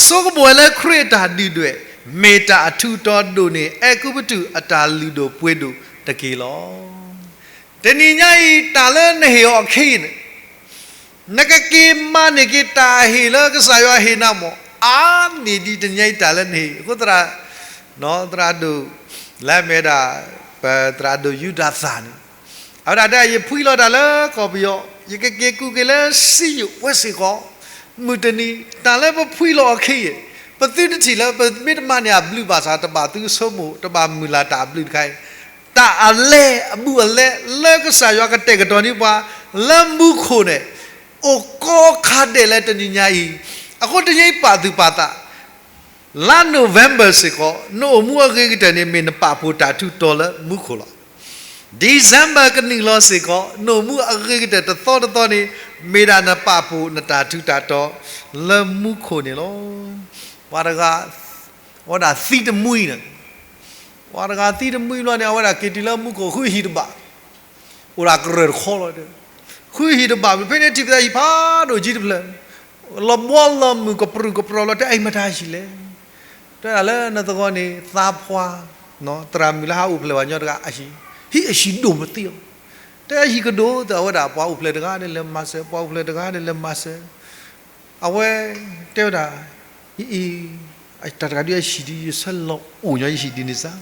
ဆိကမိၣ်ဝဲလၢခရံာ်အတၢ်ဒုၣ်ဒွဲၣ် မ့ၢ်တၢ်အထူးအတီဒိၣ်န့ၢ် အဲၤကူပတူးအတၢ်လုၢ်ဒိၣ်ပှ့ၤဒိၣ်တက့ၢ်လီၤ. တနံၤညါအံၤ တၢ်လၢနဟ့ၣ်အီၤအခ့အံၤန့ၣ် နကက့ၤမၤန့ၢ်က့ၤတၢ်ဟ့ၣ်လၢကစၢ်ယွၤဟ့ၣ်နၤမ့ၢ် အါန့ၢ်ဒံးတနံၤညါအံၤတၢ်လၢနဟ့ၣ်. အဃိသရၣ်, သရၣ်ဒိၣ်, လၢအမ့ၢ်ဝဲဒၣ် ပသရၣ်ဒိၣ်ယူဒၤသၣ်န့ၣ်, အဝဲဒၣ်တဲ ယဖှံလီၤတၢ်လၢကီၢ်ပယီၤ, ယကက့ၤကူးက့ၤလၢစံယိၣ်ဝဲစ့ၢ်ကီး, မုၢ်တနံၤ တၢ်လၢပဖှံလီၤအီၤအခ့အံၤ, ပသုတထံၣ်လၢပမ့ၢ်တမၤန့ၢ်အဘျုးဘၣ်ဆၣ် တဘၣ်သုဆိကမိၣ် တဘၣ်မုၢ်လၢ်တၢ်အဘျုးတခါအံၤ, တၢ်အလဲအဘူးအလဲလၢကစၢ်ယွၤကတဲာ်ကတီၤန့ၢ်ပှၤ လၢမူခိၣ်န့ၣ် အိၣ်ကိးခါဒဲးလၢတနံၤညါအံၤ, အဃိတနံၤအံၤပာ်သူၣ်ပာ်သး, လါ November စ့ၢ်ကီး နအိၣ်မူအဂ့ၤကတၢၢ်န့ၣ် မ့ၢ်နပာ်ဖှိၣ်တၢ်ထူးတီၤလၢမူခိၣ်လီၤ. December ကနုာ်လီၤစ့ၢ်ကီး နအိၣ်မူအဂ့ၤကတၢၢ်တသီတသီန့ၣ် မ့ၢ်ဒၣ်နပာ်ဖှိၣ်နတၢ်ထူးတၢ်တီၤလၢမူခိၣ်န့ၣ်လီၤ. ပှၤတဂၤ, အဝဲဒၣ်သံတမှံန့ၣ်, ပှၤတဂၤသံတမှံဘျီန့ၣ် အဝဲဒၣ်က့ၤတုၤလၢမူခိၣ် ဃုဟံၣ်တဘၣ်, အိၣ်ဒၣ်ကရၢၢ်တခီလီၤ. ဃုဟံၣ်တဘၣ် ဖဲန့ၣ်ထံၣ်ပသးဟံၣ်ဖးဒိၣ်ကံတဖျၢၣ်, လီၤဘီလီၤမုၢ်ကပြုၢ်ကပြီၤလီၤ တဲအံၤမတၤဟံၣ်လဲၣ်. တဲဒၣ်လၢနသဂီၢ်န့ၣ် သးပှၢ်, သရၣ်မုၣ်လၢဟးအိၣ်ဖျဲၣ်ဘၣ်ညီတဂၤအဟံၣ်, ဟံၣ်အဟံၣ်ဒိၣ်မးသ့လီၤ. တဲအဟံၣ်ကဒိၣ် တဲအဝဲဒၣ်ပှၤအိၣ်ဖျဲၣ်တဂၤဒီးလဲၤမၤစၢၤ, ပှၤအိၣ်ဖျဲၣ်တဂၤဒီးလဲၤမၤစၢၤ. အဝဲတဲဝဲဒၣ်, အံၤ, တၢ်တဂၤဒ်အဟံၣ်ဒ် ယဆၢလီၤအိၣ်ညီယဟံၣ်ဒ်န့ၣ်စ့ၢ်,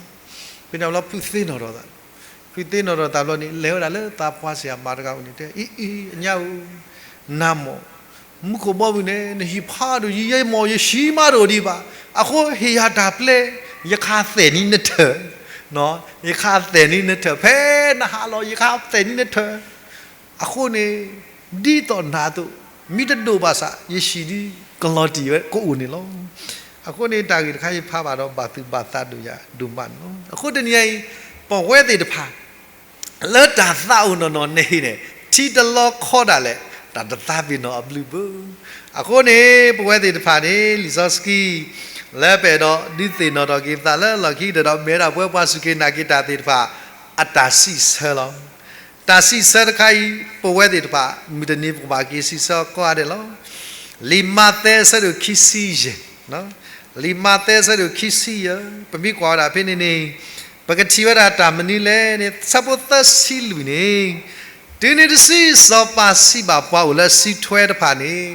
ဖဲန့ၣ်လီၤဖုးသ့နီၣ်ထီၣ်သး, ဖုးသ့နီၣ်ထီၣ်သးဘျီန့ၣ် လဲၤဝဲဒၣ်လၢသးပှၢ်စ့ၢ်အမါတဂၤအအိၣ်န့ၣ် တဲအံၤ, အံၤ အညါဧၢ, နၤမ့ၢ် မူခိၣ်ဘီမုၢ်န့ၣ် နဟံၣ်ဖးဒိၣ်ယံၤ ယဲမ့ၢ်ယဟံၣ်မးတအိၣ်ဒံးဘၣ်, အဃိဟ့ၣ်ယၤတၢ်ပျဲ, ယခးသဲၣ်နံၤနထၢၣ်, ယခးသဲၣ်နံၤနထၢၣ် ဖဲနဟးလီၤ ယခးသဲၣ်နံၤနထၢၣ်. အဃိန့ၣ် ဒ်သိးနၤအသိး, မ့ၢ်တဒိၣ်ဘၣ်ဆၣ် ယဟံၣ်ဒ်ကလီၤတံၢ်ဝဲကအိၣ်န့ၣ်လီၤ. အဃိန့ၣ် တၢ်ဂ့ၢ်တခါအံၤဖးဘၣ်ဒီး ဘၣ်သူၣ်ဘၣ်သးဒိၣ်ယၤဒိၣ်မးန့ၣ်လီၤ. အဃိတနံၤညါအံၤ ပဝဲသ့ၣ်တဖၣ် လၢတၢ်သးအိၣ်နီၢ်နီၢ်နဟ့ၣ်န့ၣ် ထံတလီခီဒၣ်လဲာ် တၢ်တသးပ့ၤနီၣ်အဘျုးဘၣ်. အဃိန့ၣ် ပဝဲသ့ၣ်တဖၣ်န့ၣ် လံာ်စီဆှံ လၢပအဲၣ်ဒိးဒုးသ့ၣ်နီၣ်ထီၣ်က့ၤသးလၢလီၢ်ခံကတၢၢ်ဒီး မ့ၢ်ဝဲဒၣ်ပဝဲပှၤစူၢ်က့ၤနာ်က့ၤတၢ်သ့ၣ်တဖၣ် အတၢ်စံးဆၢလီၤ. တၢ်စံးဆၢတခါအံၤ ပဝဲသ့ၣ်တဖၣ် မုၢ်တနံၤပကဘၣ်က့ၤစံးဆၢကိးဂၤဒဲးလီၤ. လံာ်မးသဲအဆၢဒိၣ်ခံဆံယဲၢ်, လံာ်မးသဲအဆၢဒိၣ်ခံဆံယဲၢ် ပမ့ၢ်ကွၢ်ဝဲဒၣ်ဖဲန့ၣ်န့ၣ် ပကထံၣ်ဝဲဒၣ်တၢ်မနုၤလဲၣ်န့ၣ် ဆၢဖိသၢဆံလွံၢ်န့ၣ်, တုၤနုၤတစု စီၤပၤစံးဘၣ်ပှၤအိၣ်လၢစုထွဲတဖၣ်န့ၣ်,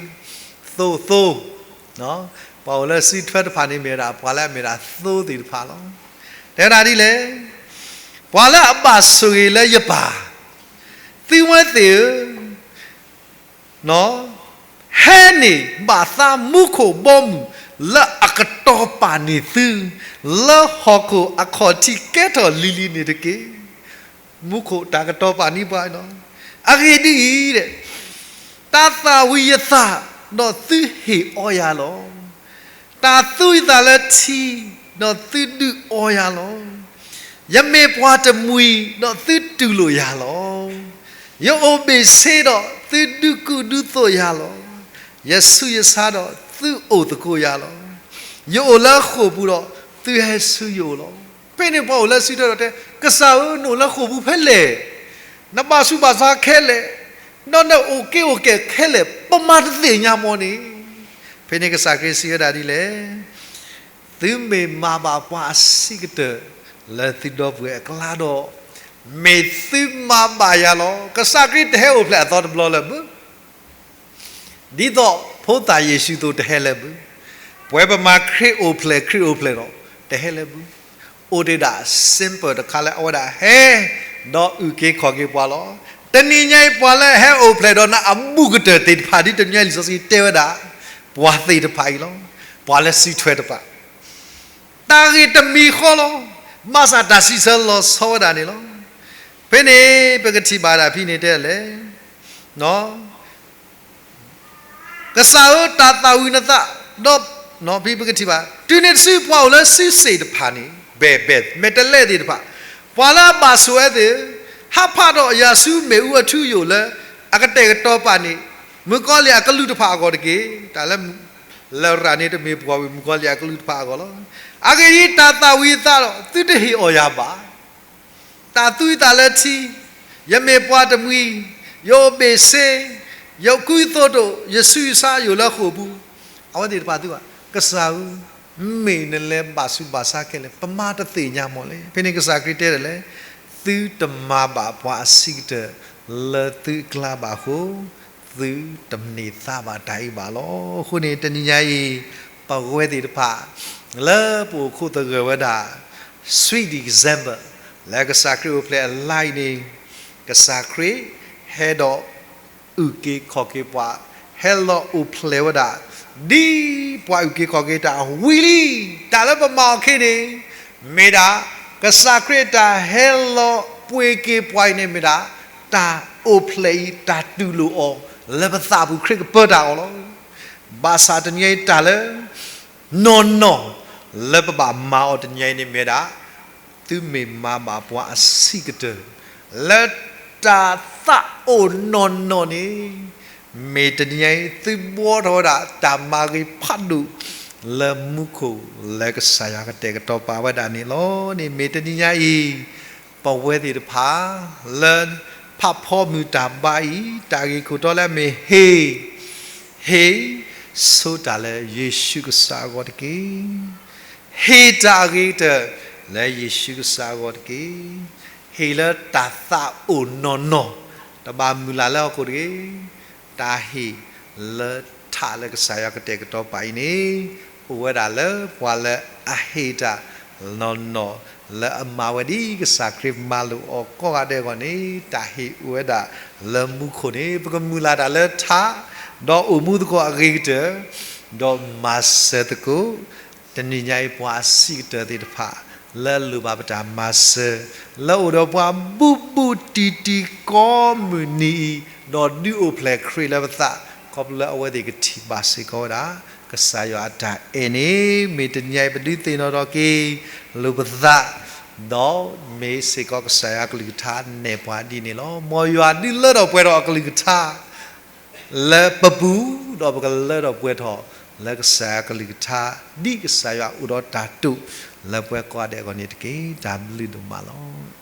သိ, သိ, ပှၤအိၣ်လၢစုထွဲတဖၣ်န့ၣ် မ့ၢ်ဝဲဒၣ်ပှၤလၢအမ့ၢ်ဒၣ်သိသ့ၣ်တဖၣ်လီၤ. တဲဝဲဒၣ်ဒ်လဲၣ်, ပှၤလၢအဘၣ်ဆိၣ်ဂ့ၤလၢယပၢ်, သုဝဲသ့ၣ်ဧၢ, ဟဲန့ၢ်ဘၣ်သါမူခိၣ်ဘီမုၢ် လၢအကတီၤပာ်န့ၢ်သု လၢဟီၣ်ခိၣ်အခီၣ်ထံးကဲထီၣ်လံၤလံၤန့ၣ်တက့ၢ်. မူခိၣ်တၢ်ကတီၤပာ်န့ၢ်ပှၤန့ၣ်လီၤ. အဂ့ၢ်ဒ်အံၤ, တၢ်သၣ်ဝံၤယသး, ဒီးသုဟ့ၣ်အီယၤလီၤ. တၢ်သူယသးလၢထံ, ဒီးသုဒုးအီယၤလီၤ. ယမ့ၢ်ပှၤတမှံၤ, ဒီးသုတူၢ်လိာ်ယၤလီၤ. ယအိၣ်ဘ့ၣ်ဆ့ဒီး သုဒုးကူၣ်ဒုးသိးယၤလီၤ. ယဆူးယဆါဒီး သုအိၣ်သကိးယၤလီၤ. ယအိၣ်လၢဃိာ်ပူၤဒီး သုဟဲဆူယအိၣ်လီၤ. ဖဲန့ၣ်ပှၤအိၣ်လၢစုထွဲဒီးတဲ, ကစၢ်ဧၢ, နအိၣ်လၢဃိာ်ပူၤဖဲလဲၣ်. နဘၣ်ဆူးဘၣ်ဆါခဲလၢာ်, ဒီးနအိၣ်က့ၤအိၣ်ကဲခဲလၢာ်, ပမၤတသ့ၣ်ညါမ့ၢ်န့ၣ်. ဖဲန့ၣ်ကစၢ်ခရံာ်စံးဝဲဒၣ်ဒ်လဲၣ်, သုမ့ၢ်မၤဘၣ်ပှၤအဆံးကတၢၢ် လၢသုဒီပုၢ်ဝဲၢ်အကျါဒီး, မ့ၢ်သုမၤဘၣ်ယၤလီၤ. ကစၢ်ခရံာ်တဟဲအိၣ်ဖျဲၣ်အသီတဘျီလၢၤဘၣ်. ဒ်သိးဖိသၣ်ယ့ၣ်ၡူးသိးတဟဲလၢၤဘၣ်. ပဝဲပမၤခရံာ်အိၣ်ဖျဲၣ် ခရံာ်အိၣ်ဖျဲၣ်ဒီး တဟဲလၢၤဘၣ်. အိၣ်တ့ၢ်ဒၣ် simple တခါလၢအဝဲဒၣ်ဟဲ ဒီးအုၣ်က့ၤခီၣ်က့ၤပှၤလီၤ. တနံၤညါအံၤ ပှၤလၢအဟဲအိၣ်ဖျဲၣ်ဒီးနၤအဘူးကတၢၢ်သ့ၣ်တဖၣ် ဒ်တနံၤညါလံာ်စီဆှံတဲဝဲဒၣ်, ပှၤသ့ၣ်တဖၣ်အံၤလီၤ. ပှၤလၢစုထွဲတဖၣ် တၢ်ဂ့ၢ်တမံၤဃီလီၤ. ဘၣ်ဆၣ်တၢ်စံးဆၢလီၤဆီဝဲဒၣ်န့ၣ်လီၤ. ဖဲန့ၣ် ပကထံၣ်ဘၣ်ဒၣ်ဖဲန့ၣ်တဲလဲၣ်, ကစၢ်ဧၢ, တၢ်သၣ်ဝံၤနသး, ဒီး ဖဲပကထံၣ်ဘၣ် တုၤန့ၣ်တစုပှၤအိၣ်လၢစုစ့ၣ်တဖၣ်န့ၣ်, ဘဲၣ်ဘဲၣ် မဲာ်တဲးလဲးသ့ၣ်တဖၣ်, ပှၤလၢအဘၣ်ဆိၣ်အၢသ့ၣ်ဧၢ, ဟးဖးထီၣ်ယၤဆူမ့ၣ်အူအထူအယိာ်လၢ အကတဲာ်ကတီၤပာ်န့ၢ် မုၣ်ကီၤလံၢ်အကလူးတဖၣ်အဂီၢ်တက့ၢ်. တၢ်လၢ လရာ်န့ၣ်တမ့ၢ်ပှၤဝံၤမုၣ်ကီၤလံၢ်အကလုၢ်တဖၣ်အဂီၢ်လီၤ. အဂ့ၢ်ဒ်အံၤ, တၢ်သၣ်ဝံၤအသးဒီး သုတဟ့ၣ်အီၣ်ယၤဘၣ်. တၢ်သူအသးလၢထံ, ယမ့ၢ်ပှၤတမှံၤ, ယအိၣ်ဘ့ၣ်ဆ့, ယကူသိးတိၣ်, ယဆူးယဆါယအိၣ်လၢဃိာ်ပူၤ, အဝဲသ့ၣ်တဖၣ်သုဘၣ်, ကစၢ်ဧၢ, မ့ၢ်နလဲၤဘၣ်ဆူးဘၣ်ဆါခဲလၢာ် ပမၤတသ့ၣ်ညါမီၢ်လဲၣ်. ဖဲန့ၣ်ကစၢ်ခရံာ်တဲဒ်လဲၣ်, သုတမၤဘၣ်ပှၤအဆံးကတၢၢ်လၢသုအကျါဘၣ်အဃိ, သုတန့ၢ်သါဘၣ်တၢ်အံၤဘၣ်လီၤ. အဃိန့ၣ် တနံၤညါအံၤ ပဝဲသ့ၣ်တဖၣ် လၢပအိၣ်ခိးသဂၢၢ်ဝဲဒၣ် Sweet December လၢကစၢ်ခရံာ်အိၣ်ဖျဲၣ်အလါအံၤန့ၣ်, ကစၢ်ခရံာ်ဟဲဒီးအုၣ်က့ၤခီၣ်က့ၤပှၤ, ဟဲလီၤအိၣ်ဖျဲၣ်ဝဲဒၣ် ဒ်ပှၤအုၣ်က့ၤခီၣ်က့ၤတၢ်ဝံၤလံ. တၢ်လၢပမၤအီၤခဲအံၤန့ၣ် မ့ၢ်ဒၣ် ကစၢ်ခရံာ်အတၢ်ဟဲလီၤပှ့ၤက့ၤပှၤအံၤန့ၣ်မ့ၢ်ဒၣ် တၢ်အိၣ်ဖျဲၣ်အံၤ တၢ်တူၢ်လိာ်အီၤ လၢပသးပူၤခရံာ်ကပၢတၢ်အီၤလီၤ. ဘၣ်ဆၣ်တနံၤအံၤတၢ်လၢ နီၢ်နီၢ် လၢပဘၣ်မၤအီၤတနံၤအံၤန့ၣ်မ့ၢ်ဒၣ် သုမ့ၢ်မၤဘၣ်ပှၤအဆံးကတၢၢ် လၢတၢ်သးအိၣ်နီၢ်နီၢ်န့ၣ်, မ့ၢ်တနံၤအံၤ သုဘှီထီၣ်ဝဲဒၣ်တၢ်မၤဂ့ၤဖးဒိၣ် လၢမူခိၣ်လၢကစၢ်ယွၤကတဲာ်ကတီၤပာ်ဝဲဒၣ်န့ၣ်လီၤ. န့ၣ်မ့ၢ်တနံၤညါအံၤ ပဝဲသ့ၣ်တဖၣ် လၢဖးဖီမုၢ်တၢ်ဘါအံၤ တၢ်ဂ့ၢ်ခိၣ်တီလၢအမ့ၢ်ဟ့ၣ်, ဟ့ၣ်, ဆိတၢ်လၢယ့ၣ်ၡူးကစၢ်အဂီၢ်တက့ၢ်. ဟ့ၣ်တၢ်အဂ့ၤကတၢၢ် လၢယ့ၣ်ၡူးကစၢ်အဂီၢ်တက့ၢ်. ဟ့ၣ်လၢတၢ်သးအိၣ်နီၢ်နီၢ်, တဘၣ်မုၢ်လၢ်လၢဟီၣ်ခိၣ်တဂ့ၤ. တၢ်ဟ့ၣ်လၢထးလၢကစၢ်ယွၤကတဲာ်ကတီၤပာ်အံၤန့ၣ်, အိၣ်ဝဲဒၣ်လၢပှၤလၢအဟ့ၣ်တၢ်နီၢ်နီၢ် လၢအမၤဝဲဒ်ကစၢ်ခရံာ်မၤလိာ်အီၤကိးဂၤဒဲးအဂီၢ်န့ၣ်, တၢ်ဟ့ၣ်အိၣ်ဝဲဒၣ်လၢမူခိၣ်န့ၣ် ပကမုၢ်လၢ်တၢ်လၢထး, ဒီးအိၣ်မူသကိးအဂ့ၤကတၢၢ်, ဒီးမၤစၢၤသကိး တနံၤညါအံၤပှၤအဆံးကတၢၢ်သ့ၣ်တဖၣ် လၢအလိၣ်ဘၣ်ပတၢ်မၤစၢၤ, လၢအအိၣ်ဒီးပှၤဘူးဘူးတံၢ်တံၢ်ကိးမုၢ်နံၤအံၤ, ဒီးဒုးအိၣ်ဖျဲၣ်ခရံာ်လၢပသး, ခီဖျိလၢအဝဲသ့ၣ်ကထံၣ်ဘၣ်စ့ၢ်ကီးဝဲဒၣ် ကစၢ်ယွၤအတၢ်အဲၣ်န့ၣ်, မ့ၢ်တနံၤညါအံၤပဒုးသ့ၣ်နီၣ်ထီၣ်က့ၤလိာ်ပသး, ဒီးမ့ၢ်စ့ၢ်ကီးကစၢ်ယွၤအကလုၢ်ကထါနဲၣ်ပှၤဒ်န့ၣ်လီၤ. မ်ယွၤဒုးလၢထီၣ်ပှဲၤထီၣ်အကလုၢ်ကထါ လၢပပူၤ, ဒီးပကလၢထီၣ်ပှဲၤထီၣ်လၢကစၢ်ယွၤအကလုၢ်ကထါ, ဒ်ကစၢ်ယွၤအိၣ်ဒီးတၢ်တိာ်လၢပှၤကိးဂၤဒဲးအဂီၢ်န့ၣ်တက့ၢ်. တၢ်ဘျုးဒိၣ်မးလီၤ.